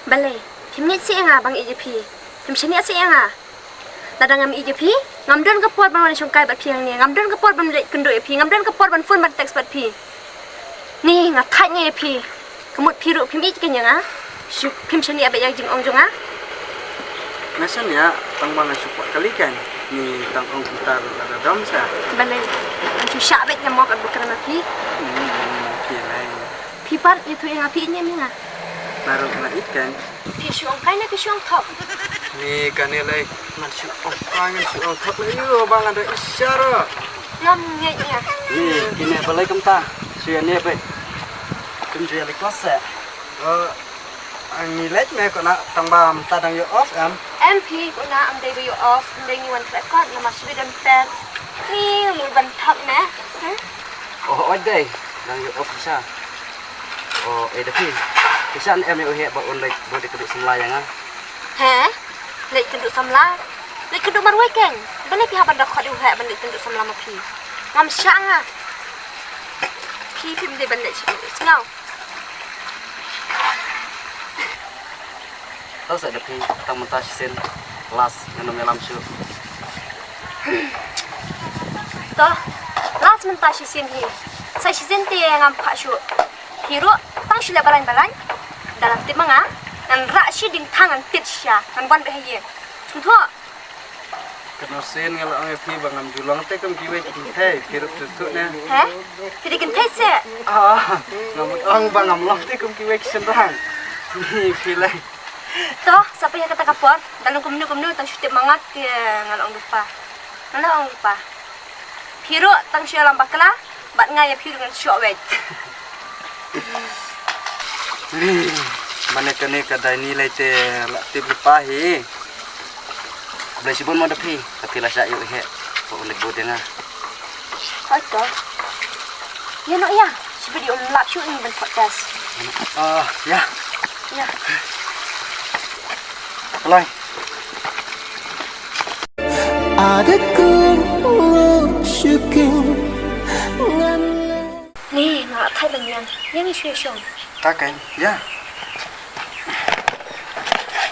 Balei, phim ngeit seh ïa nga ba nga ïeit ïa phi? Phim shaniah seh ïa nga? Lada ngam ïeit ïa phi, ngam don ka por ban wan shongkai bad phi hangne, ngam don ka por ban leit kynduh ïa phi, ngam don ka por ban phone ban text bad phi. Ni, nga thait ngi ïa phi. Ka mut phi ruh phim ïeit kein ïa nga. Shu phim shaniah beit ïa ka jingong jong nga. Nga shaniah, tang ba nga shu kwah kylli kein. Ni tang ong kumta ruh lada dom sa. Balei, ngan shu shah beit ïa mo katba kren ma phi. Hmm, phi lei. Phi pat ïathuh ïa nga phi ïeit ne em ïa nga? Nga ruh nga ïeit kein. Phi shu ong kai ne phi shu ong thok? Ni kane lei, ngan shu ong kai ngan shu ong thok lei, ïoh ba nga da isha ruh. Ngam ngeit ïa. Ni kine balei kumta? Shu ïa ne beit. Kum ju ïa leit klas se. Eh, ngi leit me ko na tang ba mynta dang ïoh off em? Em phi ko na ym dei ba ïoh off, ym dei ngi wan khleh kot namar shibit dang test. Ni mut ban thok me. Hmm? Oh, oi dei, dang ïoh off shisha. O, eh, da phi. Phi sngewthuh ne em ïa u heh ba un leit bud ïa ka duh samla ïa nga? He? Leit kynduh samla? Leit kynduh marwei kein. Balei phi hap ban da khot ïa u heh ban leit kynduh samla ma phi? Ngam shah nga. Phi phim dei ban leit shisien. Sngew. To sa da phi, tang mynta shisien. Last, ngan ym ïalam shuh. To, last mynta shisien hi. Sa shisien te ngam phah shuh. Phi ruh, tang shu leh balaiñ balaiñ. Da la tip ma nga, ngan rah shi diengthang ngan tied shisha, ngan wan beit ha ïing. Sngewthuh? Kano sien nga la ong ïa phi ba ngam ju long te kum kiwei ki kynthei, phi ruh sngewthuh ne? He? Phi dei kynthei se? Ah, ngam ong ba ngam long te kum kiwei ki shynrang. Ni phi lei. To, sa phi ha kata ka por, da long kumno kumno, tang shu tip ma nga te nga la ong lypa. Nga la ong lypa. Phi ruh tang shu ïalam bakla, bad nga ïa phi ruh ngan shoh weit. Mane kane ka dei ni lei te la tip lypa hi. Khublei shibun mo da phi, ka phi la shah ïoh heh. Ko u leit bud ïa nga. Hooid to. Ïa noh ïa, shibit ïa um lap shuh ïa ban khot test. Ah, ïa. Ïa. Khublei. Ada kun nguk shuking ngan. Ni, nga la thait ban ïeng. Ïeng shuwa shong. Ta kein, ïa.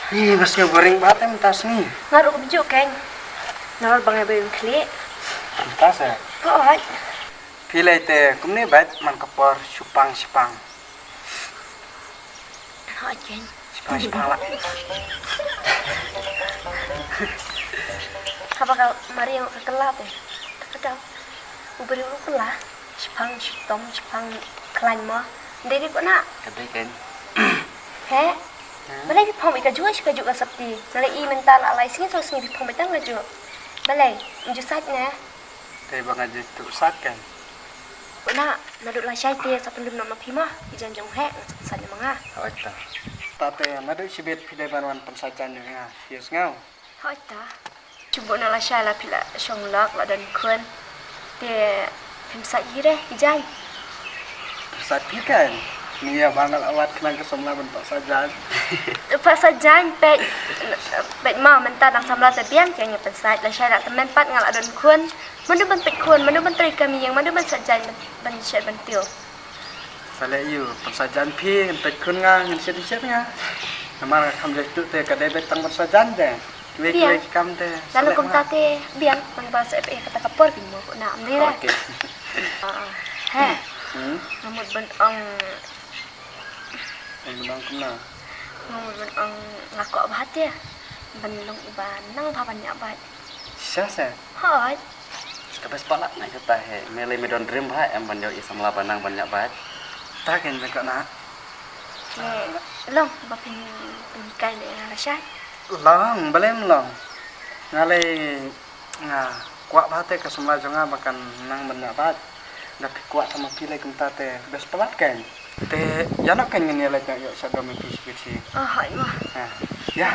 Ni, bas nga boring bha te mynta sngi. Nga ruh kumjuh kein. Nalor ba nga ba ïeng khlieh. Mynta se. Hooid. Phi lei te kumne bad man ka por shipang shipang. Hooid kein. Shipang shipang lah. Haba ka Maria ka kylla te. Ka dang. U briew u kylla. Shipang shitom shipang khlaiñ mo. Dei dei ko na. Ka dei kein. He? Balei phi phong ïa kajuh shi kajuh ka sopti. Balei i mynta la lai sngi saw sngi phi phong ïa tang kajuh. Balei? Ym ju sait ne. Te ba nga ju tuh sat kan. Na, naduh lashai te sa pyndum noh ma phi mo, i jan jong he, nga sa pynsait noh ma nga. Hooid ta. Ta te, naduh shibit phi dei ban wan pynsait jan jong nga, phi sngew. Hooid ta. Shu buh na lashai la phi la shong lok la don khun. Te phim sait hi re, i jan. Pynsait phi kan. Ni ïa ba nga la wad khnang ka samla ban pynsait jan. Pynsait jan, peit. Peit mo, mynta dang samla te biang, ïa nga pynsait, lashai la tymmen pat nga la don khun. Mano ban peit khun, mano ban trei kam ïing, mano ban sait jan ban, ban shet ban tiew. Sa leh ïa u, pynsait jan phi, ngan peit khun nga, ngan shet shet nga. Namar nga kham jai tu te ka dei beit tang ban sait jan te. Kiwei kiwei ki kam te. Lalu kumta te biang, nang ba sa ep eh kata ka por kin mo na am dei. Okay. Ah, ah. He. Hmm? Nga mut ban ong. Ong ban ong kumno? Nga mut ban ong nga kwah bha te. Ban long iba nang bha ban ïa bha. Shisha se? Hooid. Ka best palat na kata he. Me lei me don dream bha em ban ïoh i samla ba nang ban ïa bha. Ta ken me ka na. Te long ba phin phin kai le nga la shai. Long, balei em long. Nga lei nga kwah bha te ka samla jong nga ba kan nang ban ïa bha. Da phi kwah tama phi lei kumta te best palat ken. Te ïa no ken ngin ïa leit ïa sha dom phi sha phi. Ah, hai ma. Ha. Ïa.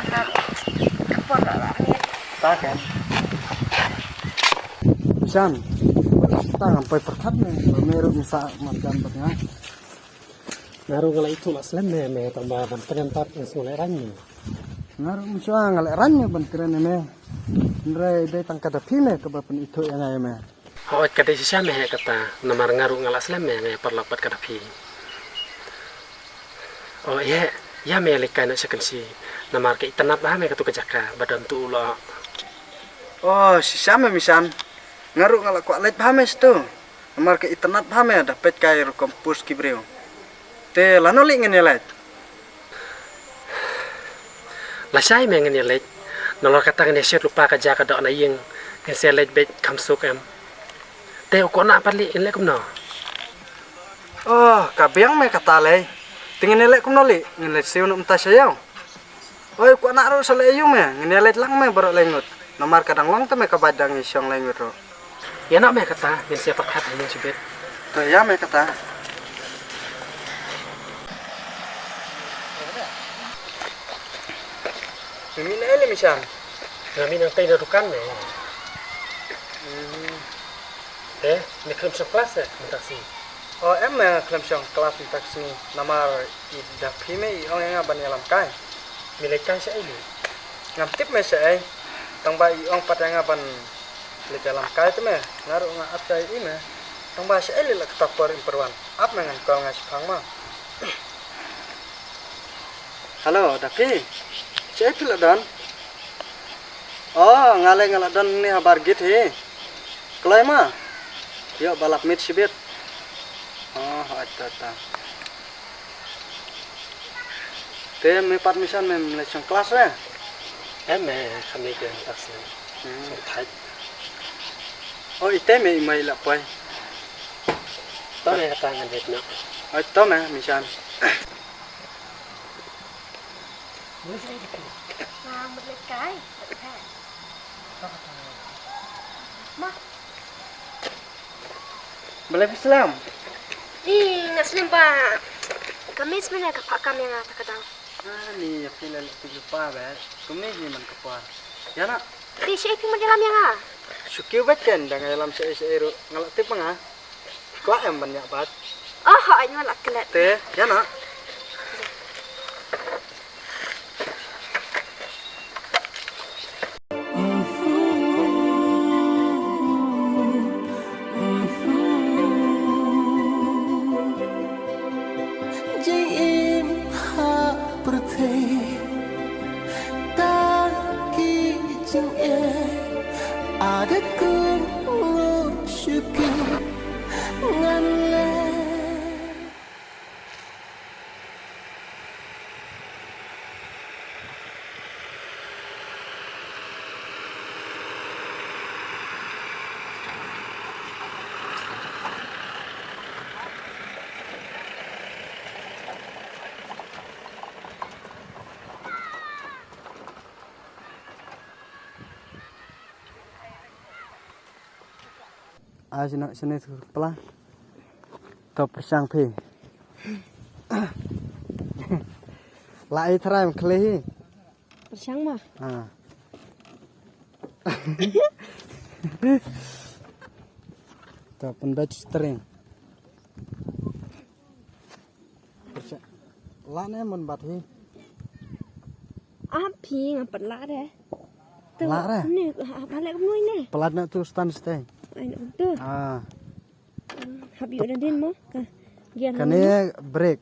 Ka por la la ni. Ta ken. Shan. Ta ngam poi pyrkhat ne. Me ruh misa man kan bat nga. Nga ruh nga la ithuh la slem ne me tang ba ban pynyan tap nga sngew leh rang ne. Nga ruh misa nga leh rang ne ban kren ne me. Nre dei tang ka da phi me kaba pynithuh ïa nga ïa me. Hooid ka dei shisha me he kata, namar nga ruh nga la slem me, me paralok bad ka da phi. O ïe, ïa me leit kai noh sha Kynshi, namar ka itynnad bha me katu ka jaka, ba don tu u lok. O shisha me Mishan, nga ruh nga la kwah leit bha me shatu, namar ka itynnad bha me da peit kai rukom post ki briew. Te lano lei ngin ïa leit? Lashai me ngin ïa leit. Nalor kata ngin ïa shet lypa ka jaka doh na ïing. Ngin sa leit beit kham suk em. Te u Kohnah pat lei ngin leh kumno? Oh, ka biang me kata lei. Te ngin ïa leh kumno lei? Ngin leit siew noh mynta sha ïew. Oi, u Kohnah ruh sa leh aïu me? Ngin ïa leit lang me baroh lai ngut. Namar ka dang long te me ka bad dang i shong lai ngut ruh. Ïa noh me kata, ngin sa pyrkhat ha ïing shibit. To ïa me kata. Me mih na ei lei Mishan? Nga mih nangtei na dukan me. Hmm. Te, me khlem shong klas eh mynta ka sngi? Oh, em me khlem shong klas mynta ka sngi. Namar i da phi me i ong ïa nga ban ïalam kai. Me leit kai shaei lei? Ngam tip me shaei. Tang ba i ong pat ïa nga ban leit ïalam kai te me, nga ruh nga ap ïa i me. Tang ba shaei lei la kata por im pyrwan. Ap me ngan call nga shipang ma. Hello, da phi? Shaei phi la don? Oh, nga lei nga la don ne habar git hi. Kloi ma? Ïoh ba lap mit shibit. Oh, atta atta. Te me pat Mishan mem leit shong klas re? Em me kham leit shong klas re. Hmm. Shong thait. O ite me i mai la poi. To me kata ngan leit noh. O to me Mishan. Nga mut leit kai. Ma. Balei phi slem? Ni nga slem ba ka miss mane ka phah kam ïa nga ta ka dang. Ah, ni ïa phi la leh phi lypa ba. Kumne hi man ka por. Ïa na. Te shaei phi mut ïalam ïa nga? Shu kiew bad ken da nga ïalam shaei shaei ruh nga la tip ma nga. Kwah em ban ïa bad. Oh, ha, ai nga la klet. Te, ïa na. Jingim ha pyrthei ta ki jingeh, ada kum ngok shuki ngan leh. Ai, sini, sini, sebelah. To pyrshang phi. La ai trai ma khle hi. Pyrshang ma. Ah. To pynbeit string. Pyrshang. La ne mon bat hi. Ah, phi nga pat la re. La re. Ne, ha, ha, le kumno ne. Palat na tu stand stay. Ai na tu. Ah. Hap ïoh na din mo. Ka gear. Kane brake.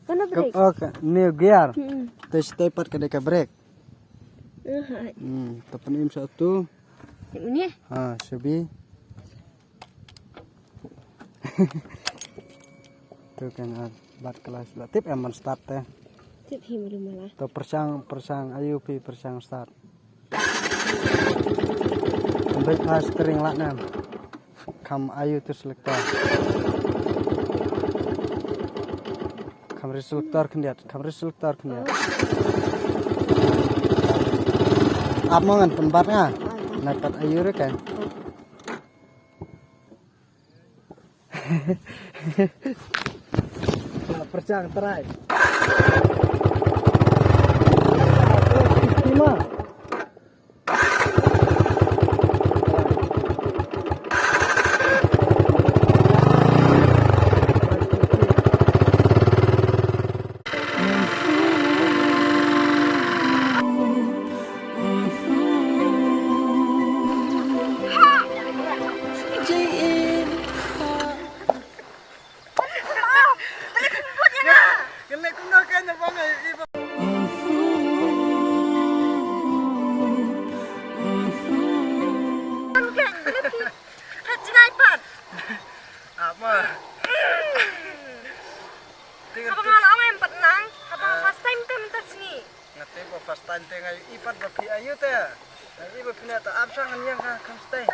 Kano brake? Oh, kane gear. Hmm. Te step pat kane ka brake. Aha. Hmm, ta pynim sa tu. Ni. Ha, shabi. Tu kan, ah, bat kelas la tip em man start te. Tip hi malu mala. To pyrshang, pyrshang, ayu phi pyrshang start. Beit pha string lah nam. Kham ayu tu selector. Kham ri selector khyndiat, kham ri selector khyndiat. Ap mo ngan pynbat nga. Nai pat ayu re kan. Pyrshang trai. Lima. Apa? Haba nga la ong em pat nang, haba nga first time te mynta sngi. Nga tip ba first time te nga ïohi pat ba phi ayu te. Nga ïohi ba phi na ta ap shang ngan ïeng ha kham stay.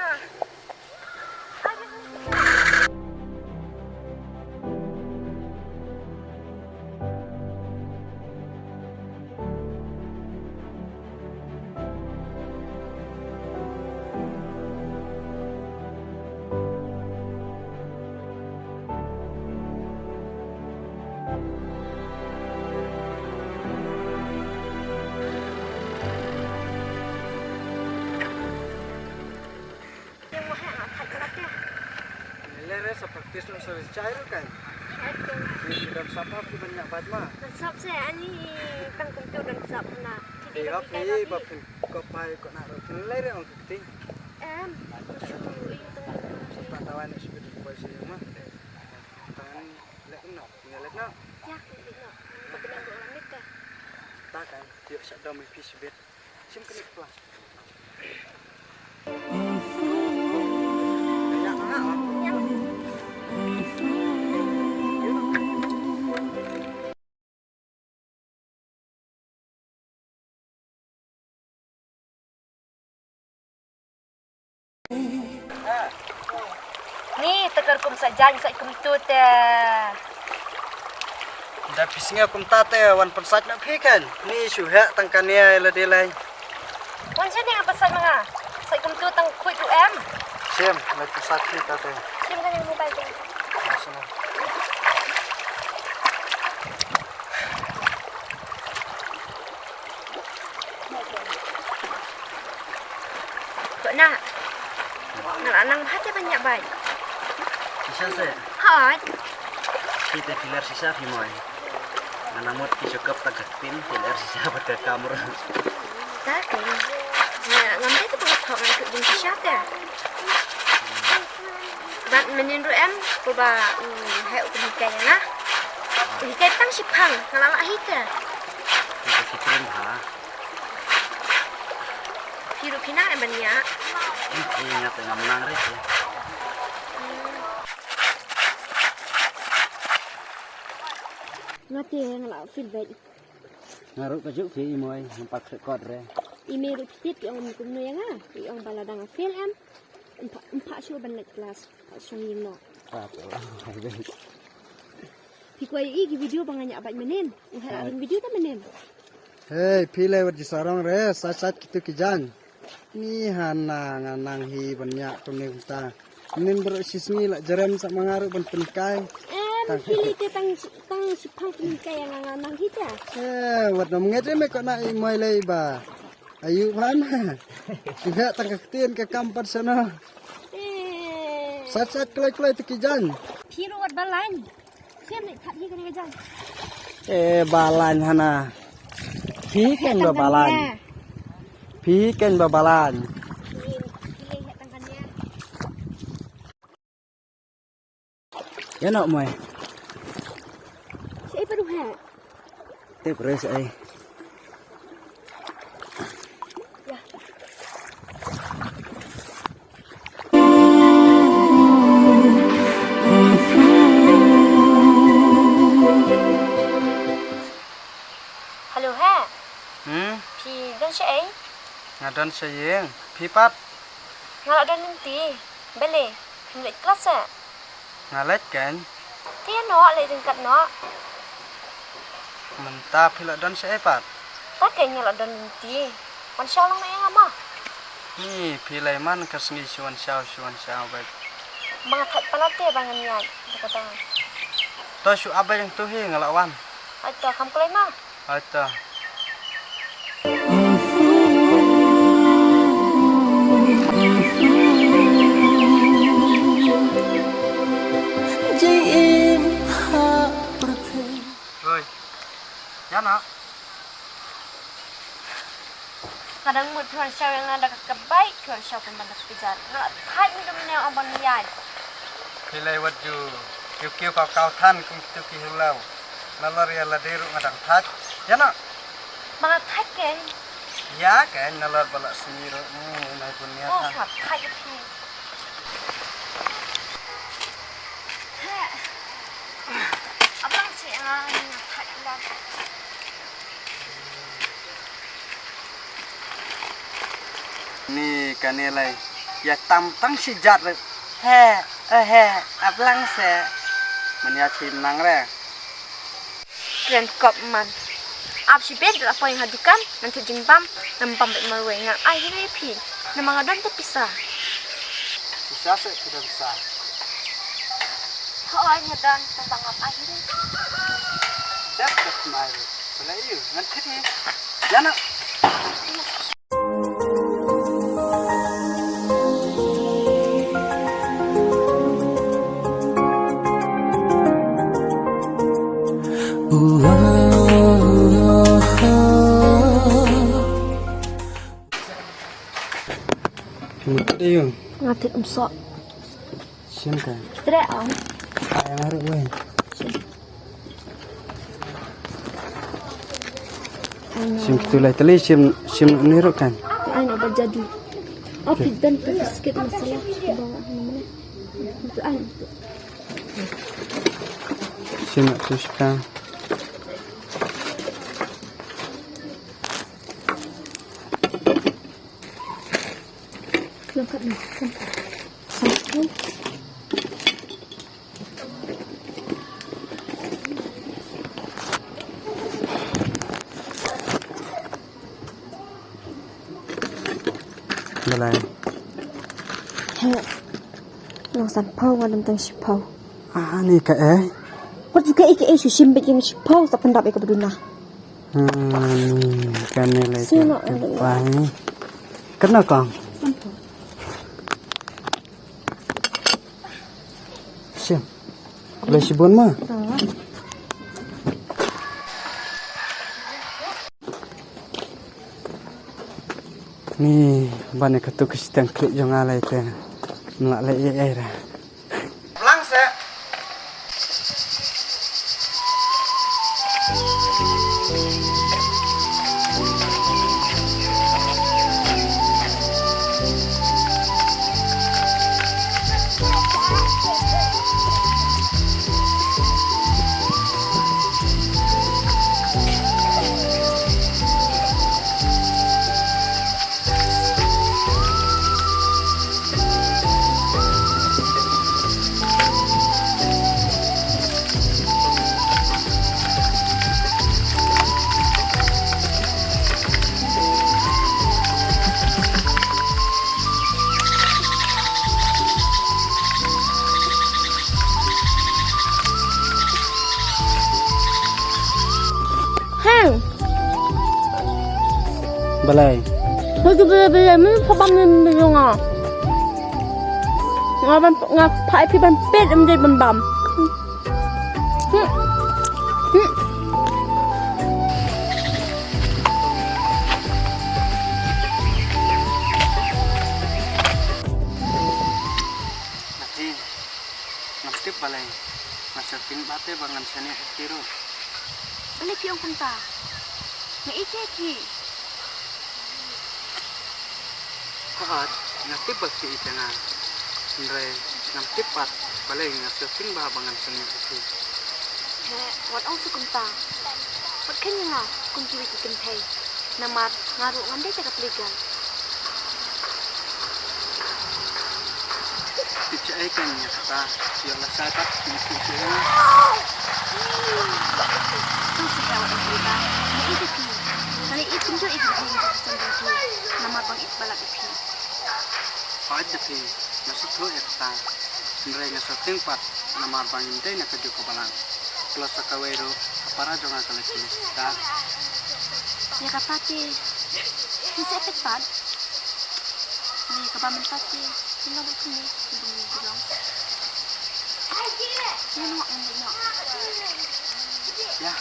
Lere sa practice no sa chai ro kan. Ni don sap ap ki ban ïa bat ma. Sap se ani tang kumtu don sap na. Ti ok ni ba phin ko pai ko na ro phin lere on ti. Em. Sap ta tawan ni sibit ko pai se ma. Tan lek no, ni lek no. Ya, lek no. Ba kena ko lamit ka. Ta kan, ti sa dom pi sibit. Sim kena kelas. Ni, takar kum sa jan sa kum tu te. Da phi sngew kumta te wan pynsait na phi kan. Ni shu heh tang kane la de lai. Wan sini apa sait ma nga? Sait kumtu tang khuid u em. Sim, la tu sait phi ta te. Sim kan yang mobile te. Masih na. Tok na. Nga la nang bha te ban ïa bai. Shisha se. Hooid. Phi te phi ler shisha phi moi. Nga nang mut ki shu kap tang ka ktin, phi ler shisha bad ka kamra. Ta ke. Nga ngam dei ka pang thok ngan kut ding shisha te. Bad mynnin ruh em, kumba u heh u pynhikai ïa nga. U hikai tang shiphang, nga la lah hi te. Phi te phi kren bha. Phi ruh phi nang em ban ïa. Phi ïa te ngam nang re phi. Nga te nga la feel bad. Nga ruh ka juk phi i moi, ngam pat khreh kot re. I mei ruh phi tip i ong kumno ïa nga, i ong ba la dang fail em. Ym pat, ym pat shuh ban leit klas, pat shong ïing noh. Pat, oh, hai bad. Phi kwah ïohi ki video ba nga ñiah bad mynnin. U heh la ring video ta mynnin. Hei, phi lei wat ki sarong re, sait sait kitu ki jan. Ni hana nga nang hi ban ñiah kumne kumta. Nin bro shisngi la jerem sa ma nga ruh ban pynhikai. Eh, tang pili te tang tang shipang pynhikai ïa nga nga nang hi te. Eh, wat nam nget me ko na i moi lei ba. Ayu ban. Shuha tang ka ktien ka kam pat sano. Eh. Sat sat kloi kloi tu ki jan. Phi ruh wat balan. Shem ni that hi kane ka jan. Eh, balan hana. Phi ken ba balan. Phi ken ba balan. Ïa noh moi. Shaei pat u heh? Tip re shaei. Ïa. Hello heh. Hmm? Phi don shaei? Nga don sha ïing. Phi pat? Nga la don lynti. Balei? Phim leit klas eh? Nga leit keiñ. Te ïa noh, leit ryngkat noh. Mynta phi la don shaei pat? Ta keiñ nga la don lynti. Wan shaw lang noh ïa nga ma. Ni phi lei man ka sngi shu wan shaw, shu wan shaw beit. Ba nga thait palat te ba ngan ïaid. Ba ka dang. To shu ap beit hangtu hi nga la wan. Ai to kham kloi ma. Ai ta. Oi. Ïa na. Nga dang mut phi wan shaw ïa nga da ka kaba ïeit, phi wan shaw pynban da ka kjat. Nga la thait mynta mynne ong ban ïaid. Phi lei wat ju kiew kiew kaw kaw than kum kitu ki hynñiew. Nalor ïa lade ruh nga dang thait. Ïa na. Ba nga thait keiñ. Ïa keiñ nalor ba la sngi ruh. Hmm, nai bun ïa than. Oh, nga thait ïa phi. Heh. Abang si nga, nga thait ïa lade. Ni kane lei ïa tam tang shi jat re. He, eh, he, ap lang se. Man ïa chim nang re. Kren kop man. Ap shi bed la poi ha dukan, nang thut jingbam, nang bam bad marwei ngan ai hi re phi. Namar nga don te pisa. Pisa se phi don pisa. Hooid nga don, tang ba ngam ai hi re. Dep dep mai re. Pala ïa u ngan thut hi. Ïa na. Phi mut ïa u. Nga thut um soh. Shim ka. Tre ong. Ai nga ruh wei. Shim. Shim kitu lai tali shim shim ni ruh kan. Ai na ba jadi. Oh, phi don tu sikit masala. Bawa ni mana? Tu ai tu. Shim tu shika. Langkat ni. Sampai. Sampai. Balei? He. Nang san phew nga dam tang shi phew. Ah, ni ka eh. Wat ju ka eh ka eh shu shim bad yang shi phew sa pyndap eh ka baduna. Hmm, kane lei. Sino ka eh. Pai. Kena kong. San phew. Shim. Khublei shibun ma. Ni ban ïa katu ka shiteng khlieh jong nga lei te. Mlak lei ei ei ra. Blang se. Balei? Hei, balei, balei, men pha bam ne men nga. Nga ban, nga pha ïa phi ban peit, em dei ban bam. Hmm. Hmm. Nathi, ngam tip balei. Nga sngewthuh ba te ba ngan shaniah ïa phi ruh. Balei phi ong kumta? Nga ïeit ïa phi. Hooid, nga tip ba phi ïeit ïa nga. Hynrei ngam tip pat balei nga sngewthuh ba ba ngan shaniah ïa phi. Heh, wat ong shuh kumta. Wat kheiñ ïa nga kum kiwei ki kynthei. Namar nga ruh ngam dei te ka pli gal. Tip shaei kein ïa kata, ïoh lashai pat, tip shaei. Tang shu ïa wat ong kumta. Nga ïeit ïa phi. Nga la ïeit kumjuh ïa ki kynthei ki khyrshan jong phi. Namar ba ngi ïeit palat ïa phi. Hooid da phi, nga sngewthuh ïa kata. Hynrei nga sngewthuh pat, namar ba ngim dei na kajuh ka balang. Plus sa kawei ruh, ka para jong nga ka la kylli. Ïa kata te, phi sa peit pat. Ni kaba mynta te, ïa nga ba kine, kaba ngi bilong. Ïa nga ba kine. Ïa.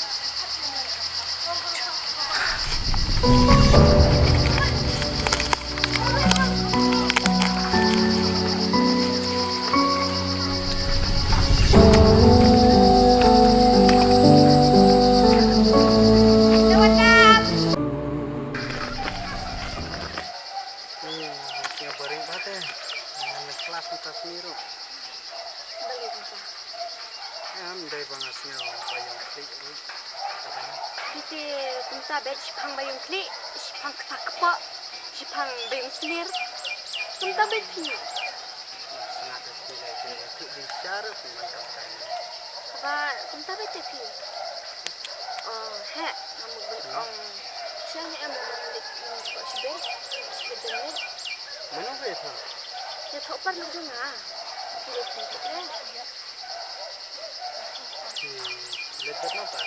Nga baring bha te. Ngan leit klas mynta sngi ruh. Balei kumta? Em dei ba nga sngew ba ïong khlieh ruh. Phi te kumta beit, shiphang ba ïong khlieh, shiphang kata kpoh, shiphang ba ïong slir. Kumta beit phi. Nga sngew te phi lei te, phi dei sha ruh phi man kumta. Haba kumta beit te phi. Oh, heh, nga mut ban ong. Sha ne em ban leit ïa ka shibit, shibit janmiet. Mano ba ïathoh? Ïathoh par lok jong nga. Ki leit phi kit re. Hmm, leit bad mano pat?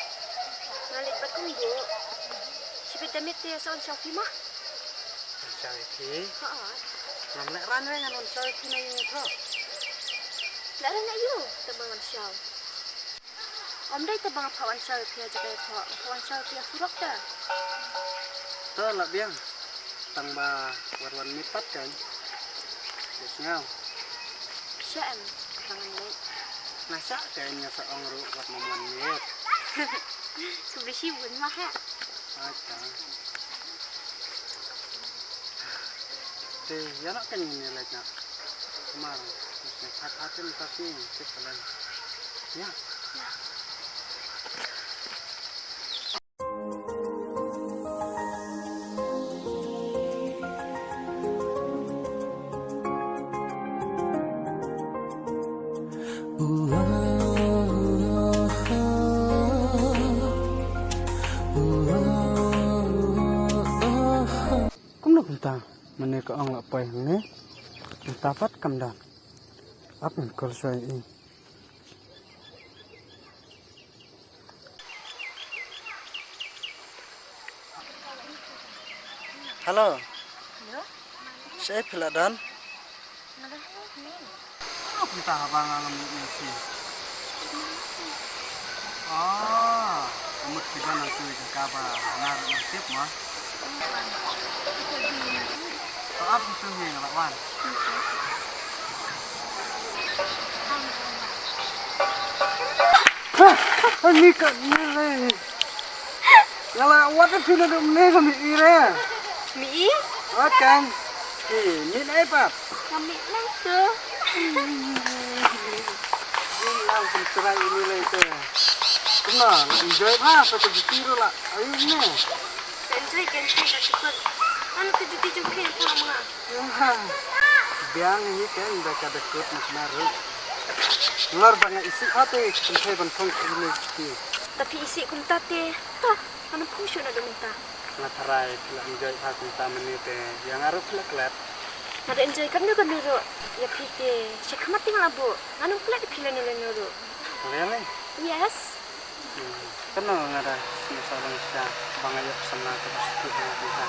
Nga leit bad kong Duh. Shibit janmiet te sa wan shaw phi mo? Wan shaw ïa phi? Ha. Ngam lehrain re ngan wan shaw ïa phi na ïing ïathoh. Lehrain aïu? Tang ba ngan shaw. Ym dei te ba nga phah wan shaw ïa phi ha jaka ïathoh, nga phah wan shaw ïa phi ha surok te. To lah biang. Tang ba wat wan miet pat kein. Ïa sngew. Phi shah em, tang ngan leit. Nga shah kein, nga sa ong ruh wat nym wan miet. Khublei shibun ma heh. Ata. Te ïa noh kein ngin ïa leit noh. Namar nga sngewthuh ha te mynta sngi te ka lei. Ïa. Kumno kumta, mane ka ong la poi hangne, mynta pat kam don. Ap ngan call shuwa ïa i. Hello. Hello? Shaei phi la don? Nga don hangne hangne. Kumno kumta haba nga ngam leit ïa phi? Oh, ka mut phi don hangtu ïa ka kaba nga ruh ngam tip ma. To ap hangtu hi nga la wan. Ha, ani ka ni le. Nga la wad ïa phi naduh mynne ka mih ri re. Mih ri? Wat kan. Eh, mih naei pat? Nga mih nangtu. Mih nang pynshrai ïa ni lei te. Kumno, la enjoy bha sa ka juti ruh la. Ayu ne. Ka enjoy, ka enjoy, ka shukur. Ano ka juti jong phi ïa phi ma nga? Biang hi kein da ka da kut na kmar ruh. Nalor ba nga isih ha te kynthei ban phong kynthei juti. Ta phi isih kumta te. Ha, ngan phong shuh naduh mynta. Nga tharai phi la enjoy bha kumta mynne te. Ïa nga ruh phi la klet. Nga da enjoy katno katno ruh. Ïa phi te. Shakhmat te nga la buh. Ngan ym klet ïa phi lano lano ruh. Really? Yes. Kano nga da sngewsarong shisha ba nga ïoh u samla kaba sngewthuh ïa nga kumta.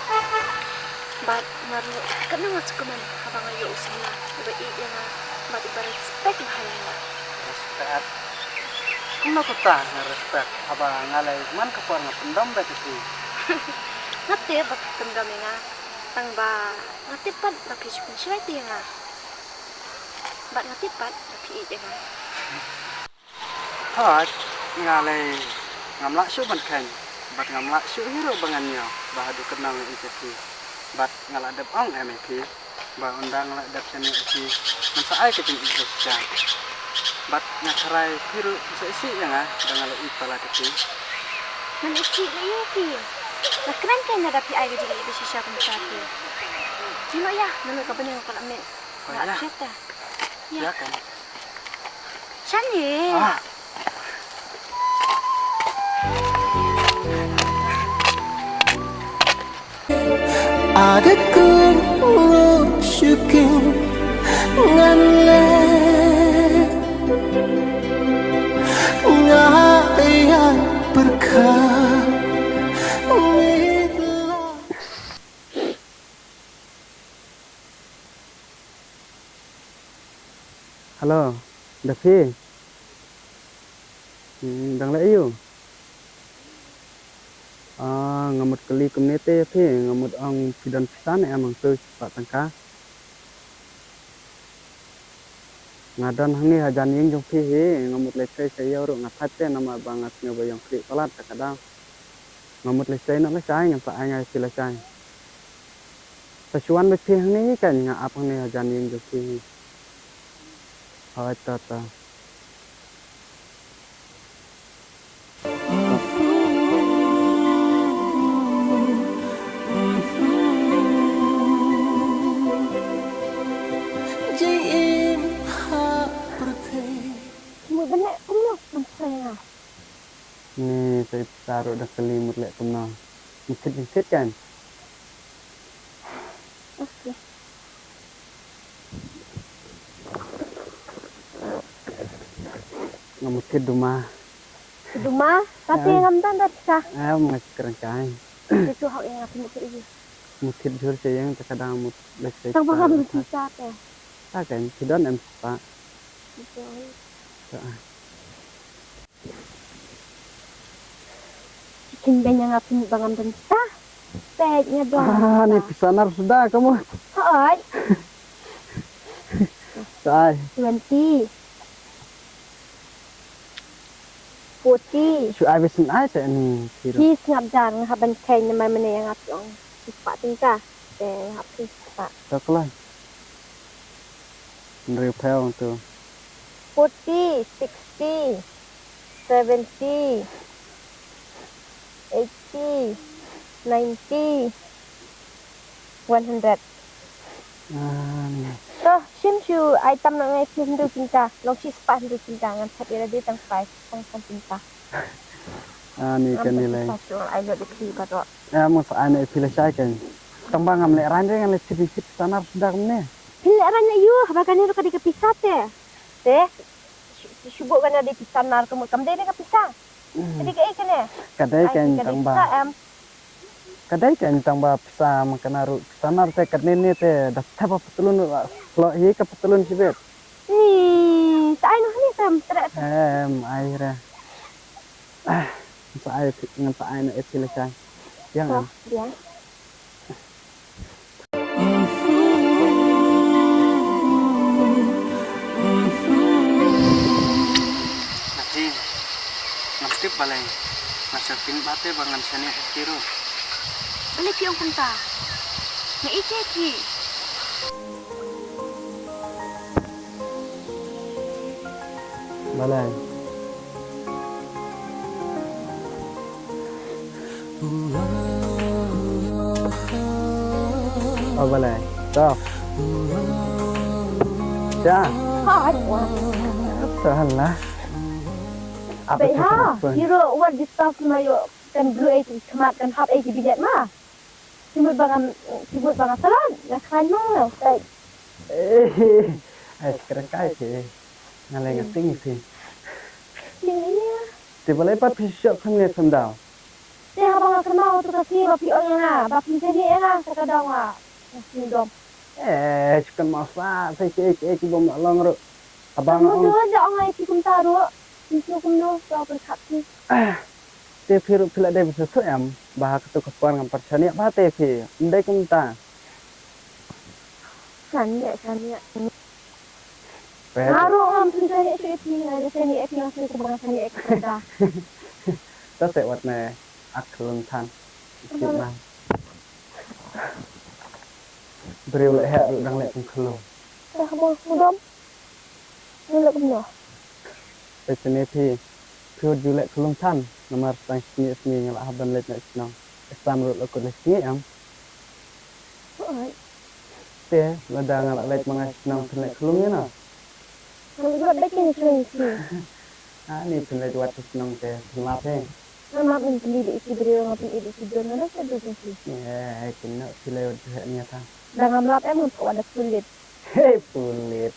Bad nga ruh kano nga sngewkmen haba nga ïoh u samla uba ïeit ïa nga bad uba respect bha ïa nga. Respect? Kumno kumta nga respect haba nga lei man ka por nga pyndom beit ïa phi? Nga tip ba phi pyndom ïa nga, tang ba nga tip pat ba phi shu pynshlur ïa nga. Bad nga tip pat ba phi ïeit ïa nga. Hooid, nga lei ngam lah shuh ban kheiñ, bad ngam lah shuh hi ruh ba ngan ñiew ba haduh kane nga ïeit ïa phi. Bad nga la dep ong em ïa phi ba ynda nga la dep shaniah ïa phi, ngan sa ai ka jingïeit ba shisha. Bad nga tharai phi ruh ngan sa isih ïa nga da nga la ïeit palat ïa phi. Ngan isih ïa phi. Nga kren kein lada phi ai ka jingïeit ba shisha kumta te. Jingno ïa, ngan ka byneng ka la miet. Ba ïa. Ïa kan. Shane. Ah. Ada kun shukin ngan le nga ya berkah. Hello, da phi? Hmm, dang leh aïu? Ah, nga mut kylli kumne te ïa phi, nga mut ong phi don pisa ne em hangtu, shispah tyngka. Nga don hangne hajan ïing jong phi hi, nga mut leit sei sha ïew ruh nga thait te namar ba nga sngew ba ïong khlieh palat ta ka daw. Nga mut leit sei noh lashai, ngan sa ai nga ïa phi lashai. Sa shu wan beit phi hangne hi kan, nga ap hangne hajan ïing jong phi hi. Hooid, to to. Mut ban leh kumno ban pynshai ïa nga? Ni, sa i pisa ruh da kylli mut leh kumno. Mut thied jingthied kan? Okay. Nga mut thied duma. Duma? Tapi ngam don da pisa. Em, nga kren kai. Te tu hok ïa nga pynmut thied ïa. Mut thied jhur sha ïing te ka dang mut leit sha. Tang ba ngam don pisa te. Ta kan, phi don em spah? Phi don. Ta. Phin beiñ ïa nga pynmut ba ngam don pisa. Peit nga don. Ah, ni pisa nar suda ka mut. Hooid. Sai. Twenty. Forty. Shu ai beit shen ai te ni phi ruh. Phi sngap jar nga hap ban kheiñ namar mynne ïa nga phi ong shispah tyngka. Te nga hap kheiñ shispah. To kloi. Hynriew phew hangtu. Forty, sixty, seventy, eighty, ninety, one hundred. Ah, ni. To, shim shu ai tam noh nga ïa phi hynriew kynta, long shispah hynriew kynta, ngan thep ïa lade tang phai, tang san kynta. Ah, ni kan ni lei. Ngam pisa shuh, ai lut ïa phi baroh. Eh, mo sa ai na ïa phi lashai kan. Tang ba ngam lehraiñ re ngan leh thied thied pisa nar suda kumne. Phin lehraiñ aïu, haba kane ruh ka dei ka pisa te. Te, shu, shu buh kane dei pisa nar ka mut kam dei dei ka pisa. Hmm. Ka dei kaei kane? Ka dei kan tang ba. Ai, ka dei pisa em. Ka dei kan tang ba pisa ma kane ruh pisa nar te kane ne te da thep ha patlun ruh la hloh hi ka patlun shibit. Ni, sa ai noh ni tem treh te. Em, ai re. Ah, ngan sa ai, ngan sa ai na ïa phi lashai. Ïa ngan. Ïa. Nathi, ngam tip balei nga sngewthuh ba te ba ngan shaniah ïa phi ruh. Balei phi ong kumta? Nga ïeit ïa phi. Balei? Oh, balei? To. Sha. Hooid, wan. To, hala. Apa sha? Hero, what disturb ma ïoh kan blue ei ki khmat kan hap ei ki bidet ma. Phi mut ba ngam, phi mut ba nga salon, nga khlaiñ mo nga, tai. Eh, ai, kren kai phi. Nga lei nga sting phi. Sting ïa. Te balei pat phi shu khlem ngiat khlem daw? Te haba nga kynmaw tu ka sngi ba phi ong ïa nga ba phi shaniah ïa nga sa ka daw nga, nga sngewdom. Eh, shu kynmaw sa sa kiei kiei ki bym lah long ruh. Haba nga ong, da ong ai phi kumta ruh. Phi shu kumno, to pyrkhat phi. Te phi ruh phi la dei ba shu shu em ba ha katu ka por ngam pat shaniah ba te phi. Ym dei kumta. Shaniah, shaniah. Nga ruh ngam sngewsih ïa phi, nga sngewsih ïa phi, nga sngewsih ba nga sngewsih ïa phi. Ta te wat ne ak khlung than. Sip man. Briew leh heh ruh dang leh kum khlung. Dah mo mudom. Ngi leh kumno? Te sini phi, phi wat ju leh khlung than, namar tang sngi sngi nga la hap ban leit noh shnong. Exam ruh la kut leh sngi em. Oi. Te, lada nga la leit ma nga shnong phin leh khlung ïa nga. Nga la leit bad ki shnong ki. Ani phin leit wad shnong te phin lap he. Nga map min pynlip ïa ki briew nga pynlip ïa ki briew nga da sa duk ki. Eh, kin noh phi leit wad he nia ta. Da ngam lap em ngam wad da pulit. He pulit.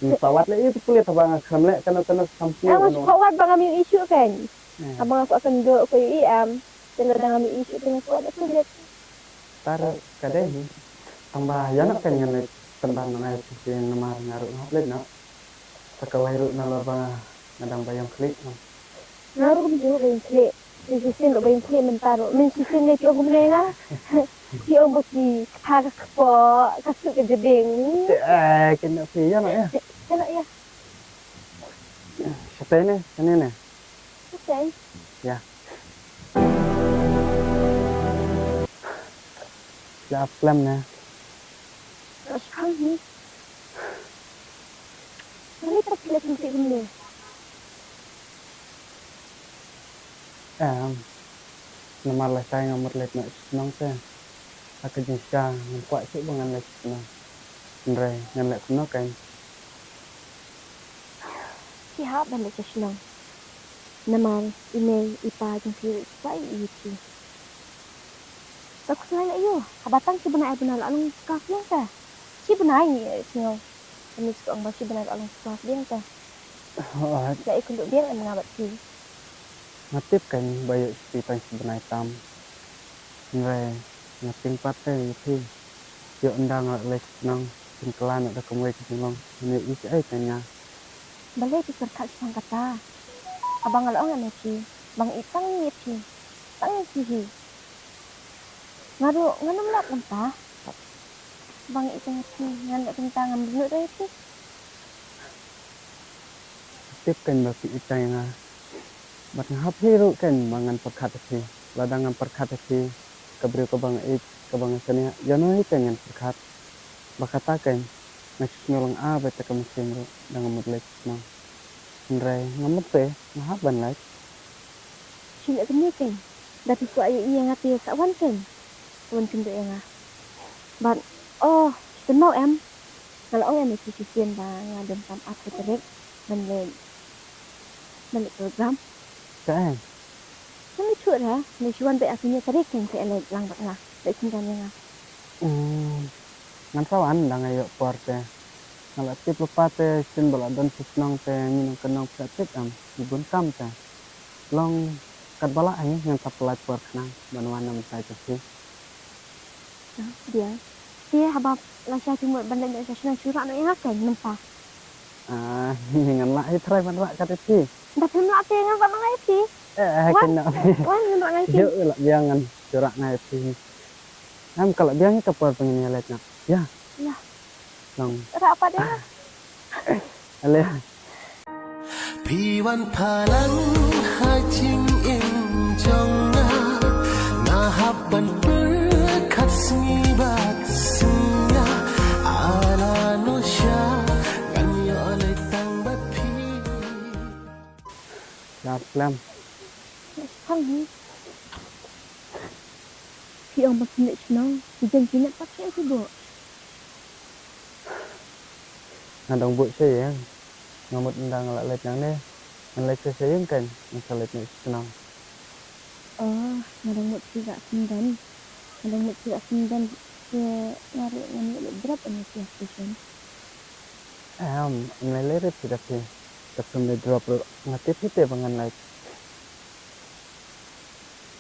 Ni pawat leh ïa pulit haba nga khlem leh kano kano sampu. Em nga pawat ba ngam ïohi shuh kan. Haba nga kwah kynduh kwah ïohi em. Te lada ngam ïohi shuh te nga kwah leh pulit. Tar ka dei hi. Tang ba ïa na kan ngan leh pynban na ngai shisien namar nga ruh nga hap leit noh. Sa kawei ruh na la ba nga dang ba ïong khlieh. Nga ruh kumjuh ba ïong khlieh. Te shisien ruh ba ïong khlieh mynta ruh. Mynta shisien ne phi ong kumne nga. Phi ong ba ki kata ka kpoh ka suk ka jading. Te eh kena phi ïa noh ïa. Kena ïa. Shatei ne, kane ne. Shatei. Ïa. Ïa ap klem ne. Ïa shang hi. Mane ta phi leh kumne. Em, namar lashai nga mut leit noh sha shnong te. Ha ka jingshisha ngam kwah shuh ba ngan leit sha shnong. Hynrei ngan leh kumno kein. Phi hap ban leit sha shnong. Namar i mei i pa jong phi ruh ki kwah ïa phi. Sa khuslai la ïoh haba tang shi bnai ar bnai la long sukar pdiang te. Shi bnai ngi ïohsngew. Kane shu ong ba shi bnai la long sukar pdiang te. Hooid. La ïakynduh biang em nga bad phi. Nga tip kein ba ïoh shuh tang shi bnai tam. Hynrei nga tieng pat te ïa phi. Ïoh ynda nga la leit sha shnong phin kylla noh da kumwei ka jinglong. Phin ïohi kaei kein ïa nga. Balei phi pyrkhat shuh tang kata? Haba nga la ong ïa phi ba nga ïeit tang ïa phi. Tang ïa phi hi. Nga ruh ngan ym lap kumta. Ba nga ïeit tang ïa phi, ngan leh kumta ngam lyngngoh ïa phi. Tip kein ba phi ïeit tang ïa nga. Bad nga hap hi ruh kein ba ngan pyrkhat ïa phi. Lada ngam pyrkhat ïa phi, ka briew kaba nga ïeit, kaba nga shaniah, ïano hi kein ngan pyrkhat. Ba kata kein nga shu sngew lyngngoh ah ba ïa ka mynsiem ruh da nga mut leit sha shnong. Hynrei nga mut te nga hap ban leit. Shu leh kumne kein. Da phi kwah ïohi ïa nga te sa wan kein. Wan kynduh ïa nga. Bad oh, phi kynmaw em? Nga la ong ïa me shisien ba nga don tam arphew tarik ban leit, ban leit program. Kaei? Ngam ithuh re, me shu wan beit arphew hynñiew tarik kein phi leit lang bad nga, leit synran ïa nga. Hmm, ngan sa wan da nga ïoh por te. Nga la tip lypa te shisien ba la don sha shnong te ngi nongkyndong phi la tip em, ngi bun kam te. Long katba lah hi ngan sa pynlait por khnang ban wan na bynta jong phi. Biang. Te haba lashai phi mut ban leit noh sha shnong shu rah noh ïa nga kein mynta. Ah, ngan lah hi trai ban rah kat ïa phi. Da phim lah te ngan rah noh ïa phi. Eh, eh, wan, kein noh. Wan ngan rah noh ïa phi. Ïoh lah biang ngan shu rah noh ïa phi. Em ka lah biang hi ka por ba ngin ïa leit noh. Ïa. Ïa. Long. Rah pat ïa nga. Ale. Phi wan phalang ha jingim jong nga, nga hap ban pyrkhat sngi bad sngi, ala no sha ngan ïoh leit tang bad phi. Lap lem. Phi ong ba phi leit shnong, phi jan phi leit pat sha ïing phi buh. Nga dang buh sha ïing. Nga mut ynda nga la leit nangne ngan leit sha ïing kan, ngan sa leit noh sha shnong. Oh, nga dang mut phi rah symbai. Nga dang mut phi rah symbai. Te nga ruh ngan ïoh leit drop ïa phi ha station. Em, ym lei lei re phi da phi. Te phim leit drop ruh nga tip hi te ba ngan leit.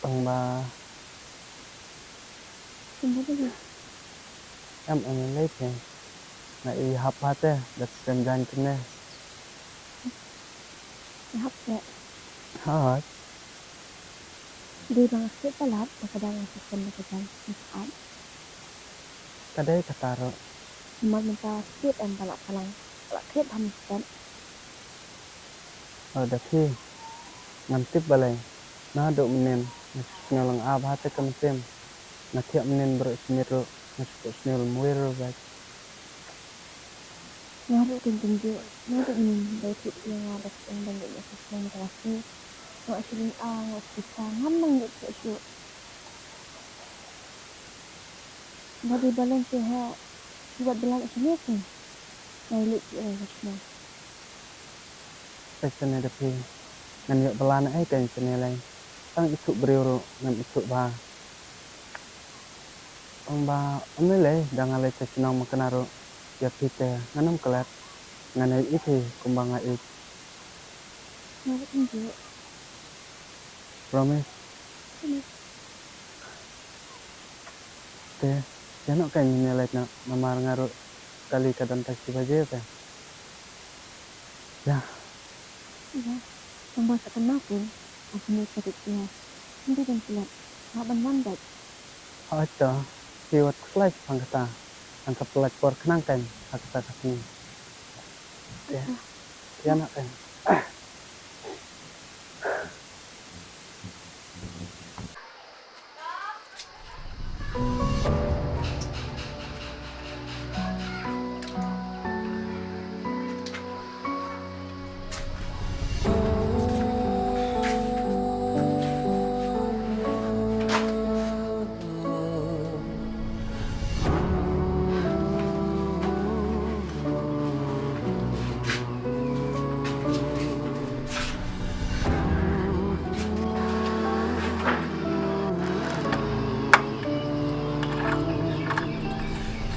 Tang ba. Kumba dei. Em em lei te. Nga i hap ha te, dat sem jan kene. I hap te. Hap. Dei bang sit palat, ba ka dang sit pon da ka jan. Hap. Ka dei kata ruh. Mar mynta sit em palat palang. Palat khet ham sit. Oh, da phi. Ngam tip balei. Naduh mynnin nga shu sngewlang ap ha te ka mynsiem. Nga thiah mynnin baroh shi miet ruh nga shu sngewlang mwir ruh bad. Nga ruh kan tynjuh naduh mynnin dei thiah ïa nga bad sngewlang dei ïa ka sngewlang ka laki. Nga shu ling a nga shu sa ngam nang ïoh thiah shuh. Ba dei balei te ha ki wat bela ïa shuh ne shuh. Nai leit ki oi ka shnong. Peit shane da phi. Ngan ïoh bela na ei kein shane lei. Tang ithuh briew ruh ngam ithuh bha. Ong ba ym lei lei da nga leit sha shnong ma kane ruh. Ïa phi te ngan ym klet. Ngan ïa ïeit hi kumba nga ïeit. Nga ruh kumjuh. Promise. Promise. Te, ïa noh kein ngin leit noh, namar nga ruh kali ka don tang shi baje te. Ïa. Ïa, tang ba sa kynmaw kein, ba kane ka date ïa. Ym dei ban klet, hap ban wan beit. Hooid to, phi wat khuslai shaphang kata, tang ka pynlait por khnang kein ha kata ka sngi. Te, ïa noh kein.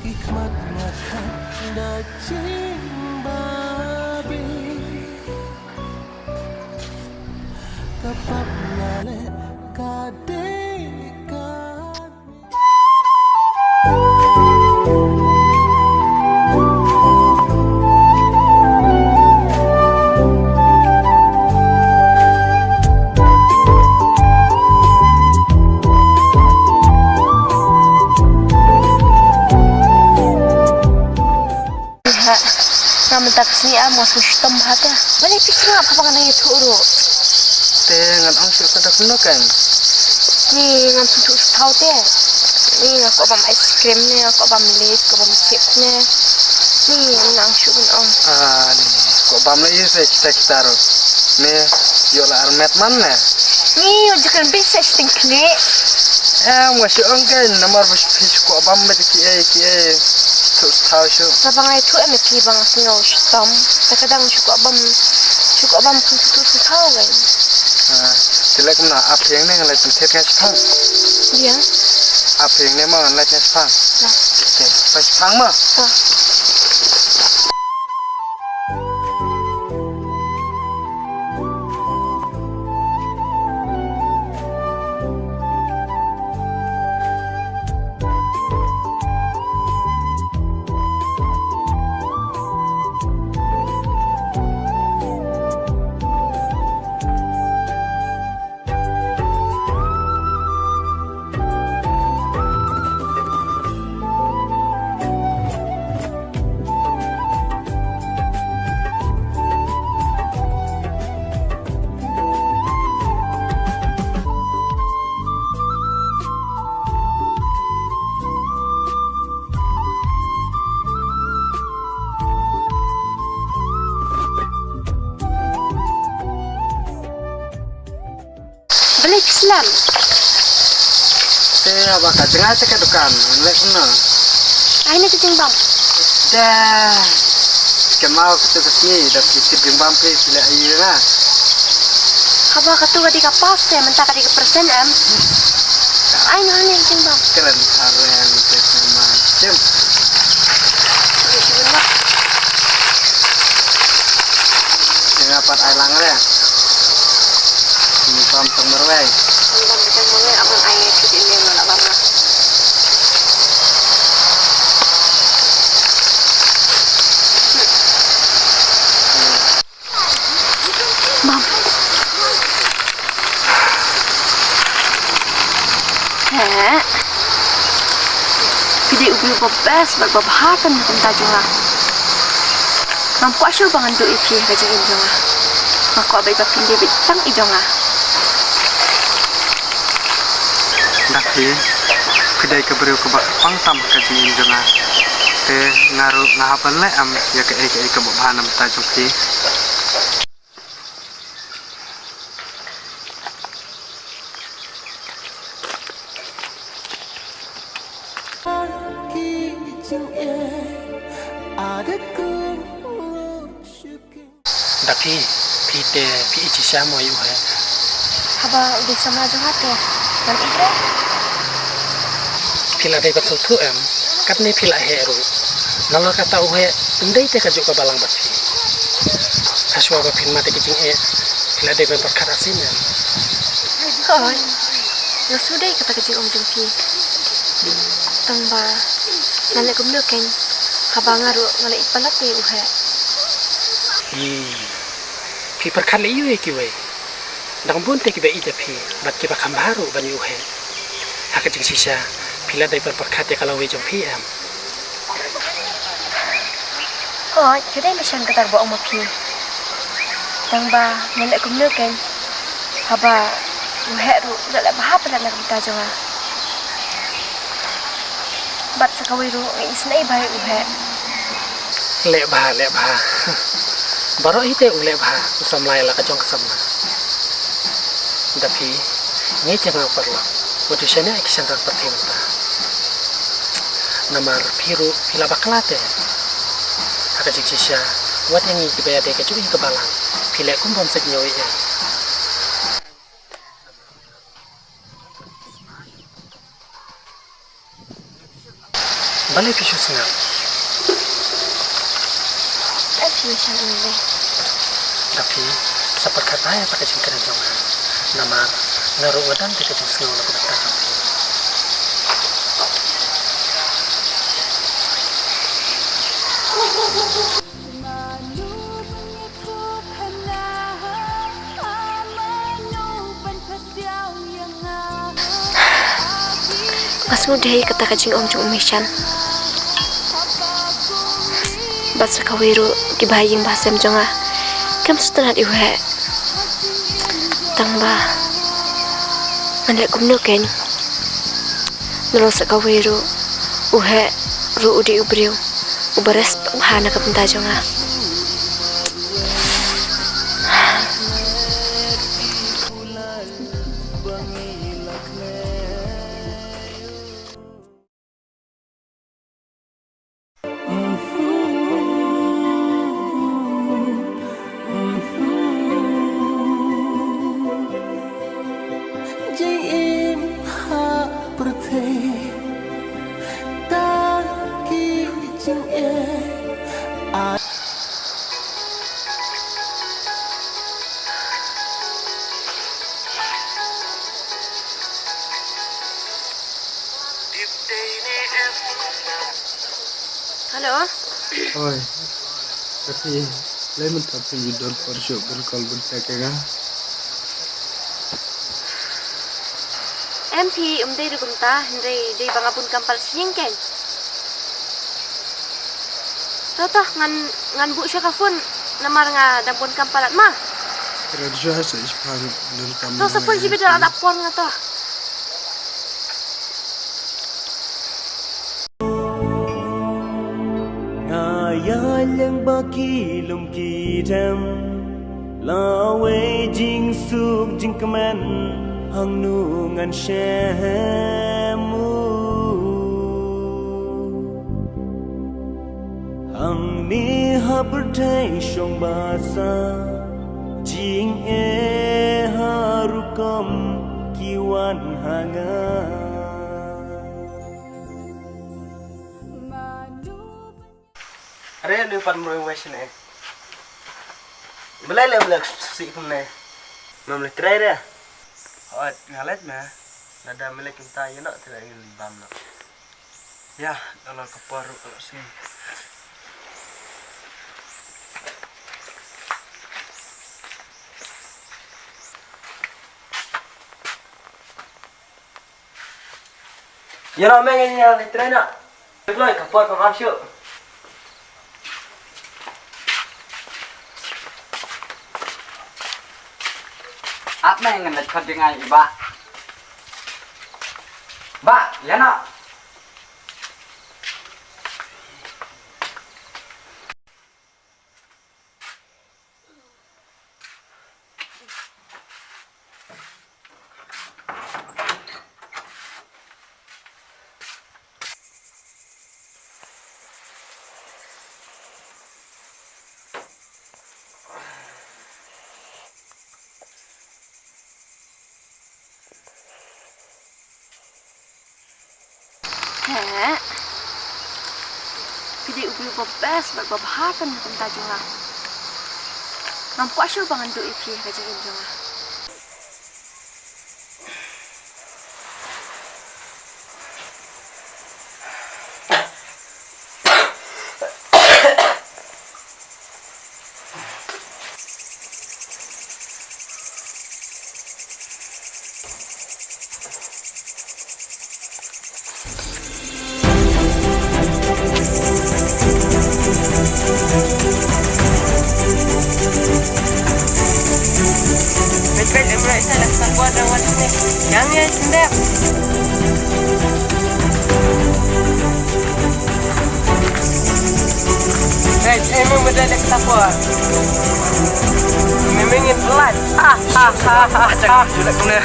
Ki khmat nga khat da jingbabe. Ka pap nga leh ka dei ka Nga mynta ka sngi am nga sngewshitom bha te. Balei phi sngap haba ngan ïathuh ruh? Te ngan ong shuh ka da kumno kan? Ni ngan sngewthuh sngewthaw te. Ni nga kwah bam ice cream ne, nga kwah bam lace, kwah bam chips ne. Ni ngan ong shuh ngan ong. Ah, ni kwah bam la ïa se kita kita ruh. Ne ïoh la armet man ne. Ni ïoh jikren bit sa shiteng kne. Em, nga shu ong kan namar ba phi shu kwah bam ba ki ei ki ei. Sngewthuh sngewthaw shuh. Sa ba ngai thuh em phi ba nga sngew shitom. Sa ka dang shu kwah bam, shu kwah bam kham sngewthuh sngewthaw kan. Ah, te leh kumno, ap hiang ne nga leit pynthit nga shipang. Ïa. Ap hiang ne ma nga leit nga shipang. Ïa. Te, pa shipang ma. Ïa. Balei phi slem? Te haba ka jngai te ka dukan, leh kumno? Ai ne ka jingbam. Da. Kynmaw katu ka sngi da phi tip jingbam phi, phi leh aïu na? Haba katu ka dei ka past te, mynta ka dei ka present em. Ai ne ka jingbam. Kren karen te kynmaw. Sim. Nga pat ai lang re. Ni pam tang marwei. Mom. Heh. Phi dei u briew ba best bad ba bha tam na ka bynta jong nga. Ngam kwah shuh ba ngan duh ïa phi ha ka jingim jong nga. Nga kwah ba ïa phi dei beit tang i jong nga. Da phi, phi dei ka briew kaba kyrpang tam ha ka jingim jong nga. Te nga ruh nga hap ban leh em ïa kaei kaei kaba bha na bynta jong phi. Da phi, phi te, phi ïeit shisha mo ïa u heh? Haba u dei samla jong nga te, ngam ïeit re. Phi la dei ban sngewthuh em, katne phi la heh ruh. Nalor kata u heh um dei te kajuh ka balang bad phi. Hashwa ba phin mad ïa ka jingeh, phi la dei ban pyrkhat arsien em. Hooid, nga sngewdei kata ka jingong jong phi. Tangba ngan leh kumno kein, haba nga ruh nga la ïeit palat ïa u heh. Hmm. Phi pyrkhat leh aïu ïa kiwei? Dang bun te kiba ïeit ïa phi bad kiba kham bha ruh ban ïa u heh. Ha ka jingshisha, phi la dei ban pyrkhat ïa ka lawei jong phi em? Hooid, ka dei mynshem kata kaba ong ma phi. Tangba ngan leh kumno kein, haba u heh ruh u la leh bha palat na ka bynta jong nga. Bad sa kawei ruh nga isynei bha ïa u heh. Leh bha, leh bha. Baroh hi te u leh bha u samla ïa la ka jong ka samla. Da phi, ngi jong nga u paralok, wat ju shaniah ïa ki shynrang pyrthei mynta. Namar phi ruh phi la bakla te. Ha ka jingshisha, wat ïa ngi kiba ïadei kajuh ïa ka balang, phi leh kum bym sngewthuh ïa. Balei phi shu sngap? Em phi shan ym lei. Da phi, sa pyrkhat bha ïa kata ka jingkren jong nga. Namar nga ruh nga don te ka jingsngew na ka bynta jong phi. Nga sngewdei kata ka jingong jong u Mishan. Bad sa kawei ruh ki bahaïing bahasem jong nga kim sngewtynnat ïa u heh. Tangba ngan leh kumno kein. Nalor sa kawei ruh u heh ruh u dei u briew uba respect bha na ka bynta jong nga. Jingim ha pyrthei ta ki jingeh. Hello. Oi. Ka phi, lei mynta phi don por shuh ban call ban text ïa nga? Em phi, ym dei ruh kumta, hynrei dei ba nga bun kam palat sha ïing kein. To to, ngan, ngan buh sha ka phone namar nga dang bun kam palat ma. Kren shuwa sa, ish pha, ngan kam. To sa phone shi bit, la dap por nga to. Nga ïa leng ba ki lum ki dem, lawei jingsuk jingkmen hangno ngan shem u. Hangne ha pyrthei shong ba sa jingeh ha rukom ki wan ha nga. Are le pan mroi wai shine. Belai le belai si kumne. Mam le trai re. Hooid, nga leit me. Lada me leit kumta ïa noh te la ïa leit bam noh. Ïa, da la ka por ruh ka la sngi. Ïa noh me, ngin ïa leit trei noh. Kloi ka por ka bam shuh. Ap me, ngan leit khot ïa nga i bah. Bah, ïa noh. Heh. Phi dei u briew ba best bad ba bha kan kum ta jong nga. Ngam kwah shuh ba ngan duh ïa phi ha ka jingim jong nga. Peit, peit, em, peit, sa dah, sa kuat dah, wan sini. Yang, ya, sendek. Peit, em, em, udah dek, sa kuat. Memang yang pelat. Ah, ah, ah, ah, ah. Julek kau ni.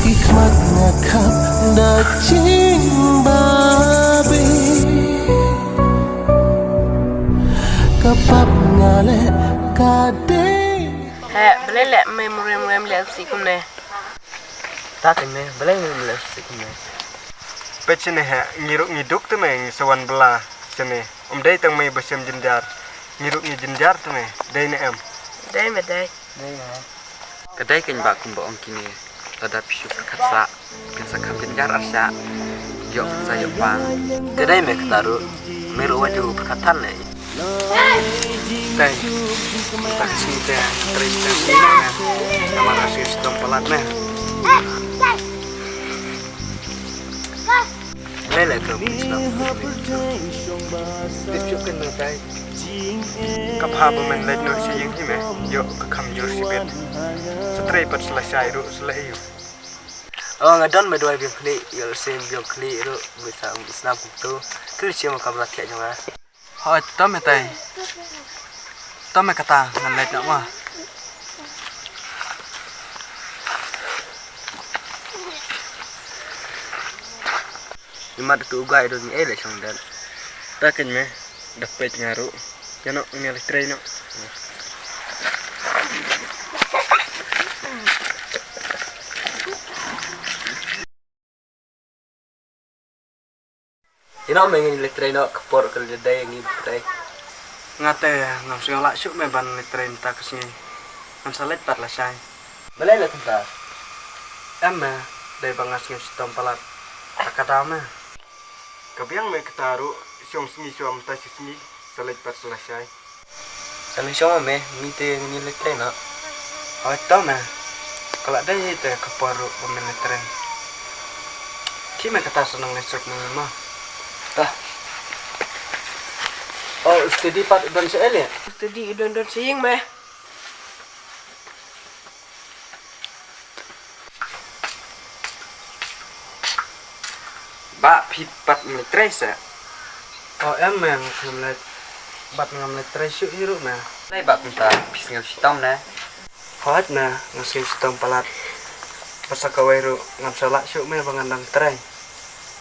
Ki khmat nga khap da jingbabe. Ka pap nga leh ka dei. Heh, balei leh me mrem mrem leh si kumne? Ta kane, balei me mrem si kumne? Peit shane heh, ngi ruh ngi duk te me, ngi sa wan bylla shane. Ym dei tang me ba shem jynjar. Ngi ruh ngi jynjar te me, dei ne em? Dei me dei. Ka dei kein bah kumba ong kine, lada phi shu pyrkhat sah, phin sa kham jynjar arshah, ïoh pynsa ïoh pang. Ka dei me kata ruh, me ruh wat ju pyrkhat than ne. Dei, kata ka sngi te, trei te, namar ka sngi shitom palat ne. Lei lei ka police na. Tip shuh kein na tai. Ka bha ba men leit noh sha ïing hi me. Ïoh ka kham jur shibit. Sa trei pat sa lashai ruh sa leh ïa u. Oh, nga don me duwai biang khlieh, ïoh lehse biang khlieh ruh, me sa ong isnam kumto. Khlieh sha ma kamra thiah jong nga. Hooid, to me tai. To me kata, ngan leit noh ma. Imat tu u guy don ni eh leit shong den. Ta kein me, da peit nga ruh. Ïa noh, ngan leit trei noh. Ïa noh me, ngin leit trei noh, ka por ka la dei ngin trei. Nga te ngam sngew lah shuh me ban leit trei mynta ka sngi. Ngan sa leit pat lashai. Balei leh kumta? Em me, dei ba nga sngew shitom palat. Ta ka daw me. Ka biang me kata ruh, shong sngi shwa mynta shi sngi, sa leit pat sa lashai. Sa leit shong ma me, ngi te ngin leit trei noh. Hooid to me. Ka la dei te ka por ruh ba men leit trei. Khie me kata sa nang leit suk me ma. Ta. Oh, u Steady pat u don sha ïing? U Steady u don don sha ïing me. Bah, phi pat ngam leit trei seh? Oh, em me, ngam leit. Bad ngam leit trei shuh hi ruh me. Balei bah kumta, phi sngew shitom ne? Hooid me, nga sngew shitom palat. Bad sa kawei ruh ngam sa lah shuh me ba ngan dang trei.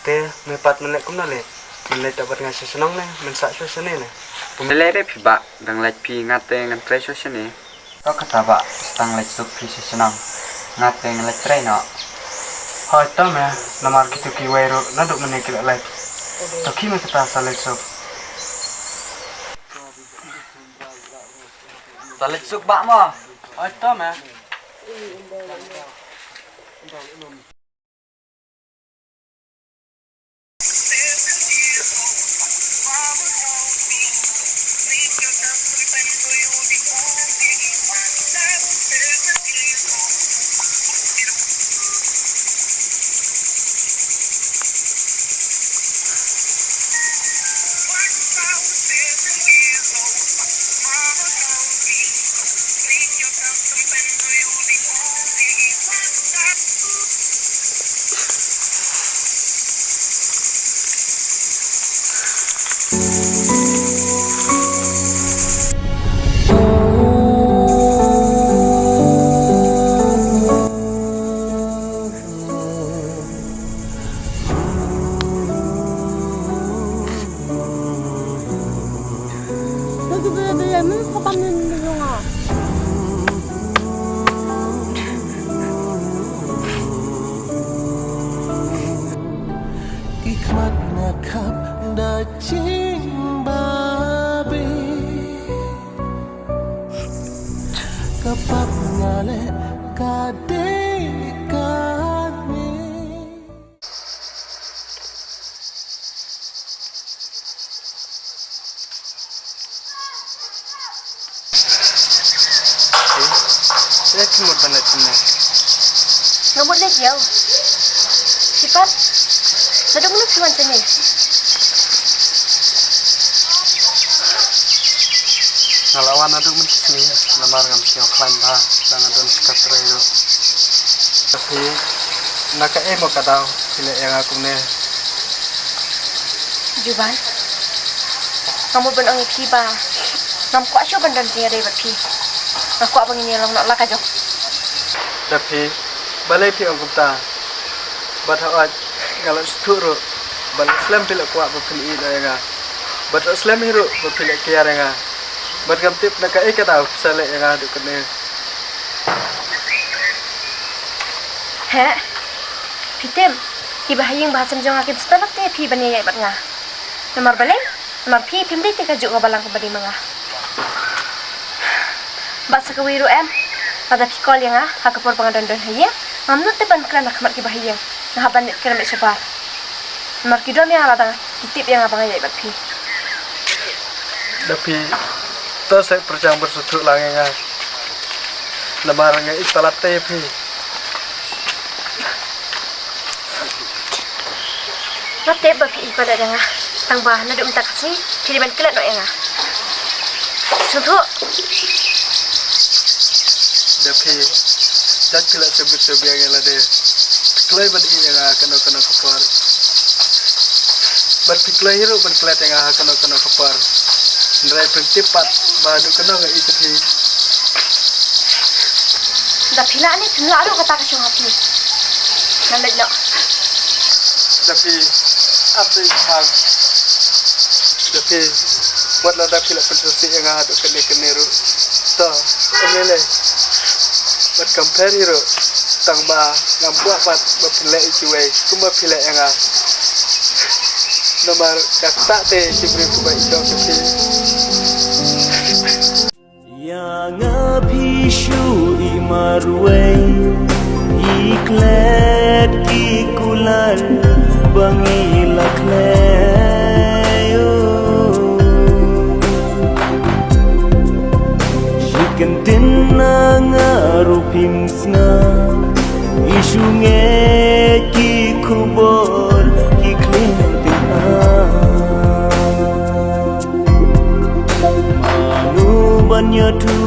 Te me pat men leh kumno leh? Men leit da bad nga sha shnong ne men sah shuh shane ne? Kumno leh re phi bah, dang leit phi, nga te ngan trei shuh shane. To kata bah, sa tang leit suk phi sha shnong. Nga te ngan leit trei noh. Hooid to me, namar kito kiwei ruh naduh mynne ki la leit. To khie me kata sa leit suk. Sa leit suk bah mo. Hooid to me. Ki khmat nga khap da jingbabe. Ka pap nga leh ka dei kane. Eh, eh, ki mut ban leit kumne. Nga mut leit ïew. Sipat. Naduh mynno phi wan shane? Nga la wan naduh mynsngi namar ngam shym ïoh khlaiñ bha, dang don shikatdei ruh. Phi, na kaei mo ka daw phi leh ïa nga kumne? Juban, nga mut ban ong ïa phi ba ngam kwah shuh ban don jingïadei bad phi. Nga kwah ba ngin ïalong noh la ka jong. Da phi, balei phi ong kumta? Bad hooid nga la sngewthuh ruh ba la slem phi la kwah ba phin ïeit noh ïa nga. Bad la slem hi ruh ba phi la kiar ïa nga. Bad ngam tip na kaei ka daw phi sa leh ïa nga haduh kane. Heh, phi tip, kiba ha ïing ba ha sem jong nga kim sngewtynnat te ïa phi ban ïaid bad nga. Namar balei? Namar phi phim dei te kajuh ka balang kaba dei ma nga. Bad sa kawei ruh em, lada phi call ïa nga ha ka por ba nga don don ha ïing, ngam nud te ban kren ha khmat kiba ha ïing. Nga hap ban leit kren beit shabar. Namar ki dom ïa nga lada ki tip ïa nga ba nga ïaid bad phi. Da phi, to sa pyrshang ban sngewthuh lang ïa nga. Namar nga ïeit palat te ïa phi. Nga tip ba phi ïeit palat ïa nga. Tang ba naduh mynta ka sngi phi dei ban klet noh ïa nga. Sngewthuh. Da phi, da phi la sngewbit sngewbiang ïa lade. Phi kloi ban ïeit ïa nga ha kano kano ka por. Bad phi kloi hi ruh ban klet ïa nga ha kano kano ka por. Hynrei phim tip pat ba haduh kano nga ïeit ïa phi. Da phi lah ne phim lah ruh kata ka shong ha phi. Ngan leit noh. Da phi, ap dei phang. Da phi, wat la da phi la pynsngewsih ïa nga haduh kane kane ruh. To, ym lei lei. Bad kam pher hi ruh. Tang ba ngam kwah pat ba phin leh ïa kiwei kumba phi leh ïa nga. Namar kata te ki briew kiba ïeit ïa phi. Ïa nga phi shu ïeit marwei, ïeit klet ki kular ba ngi la klet. Shi kyntien na nga ruh phim sngew, i shu ngeit ki khubor ki khlieh tyngkhuh. Mano ban ïathuh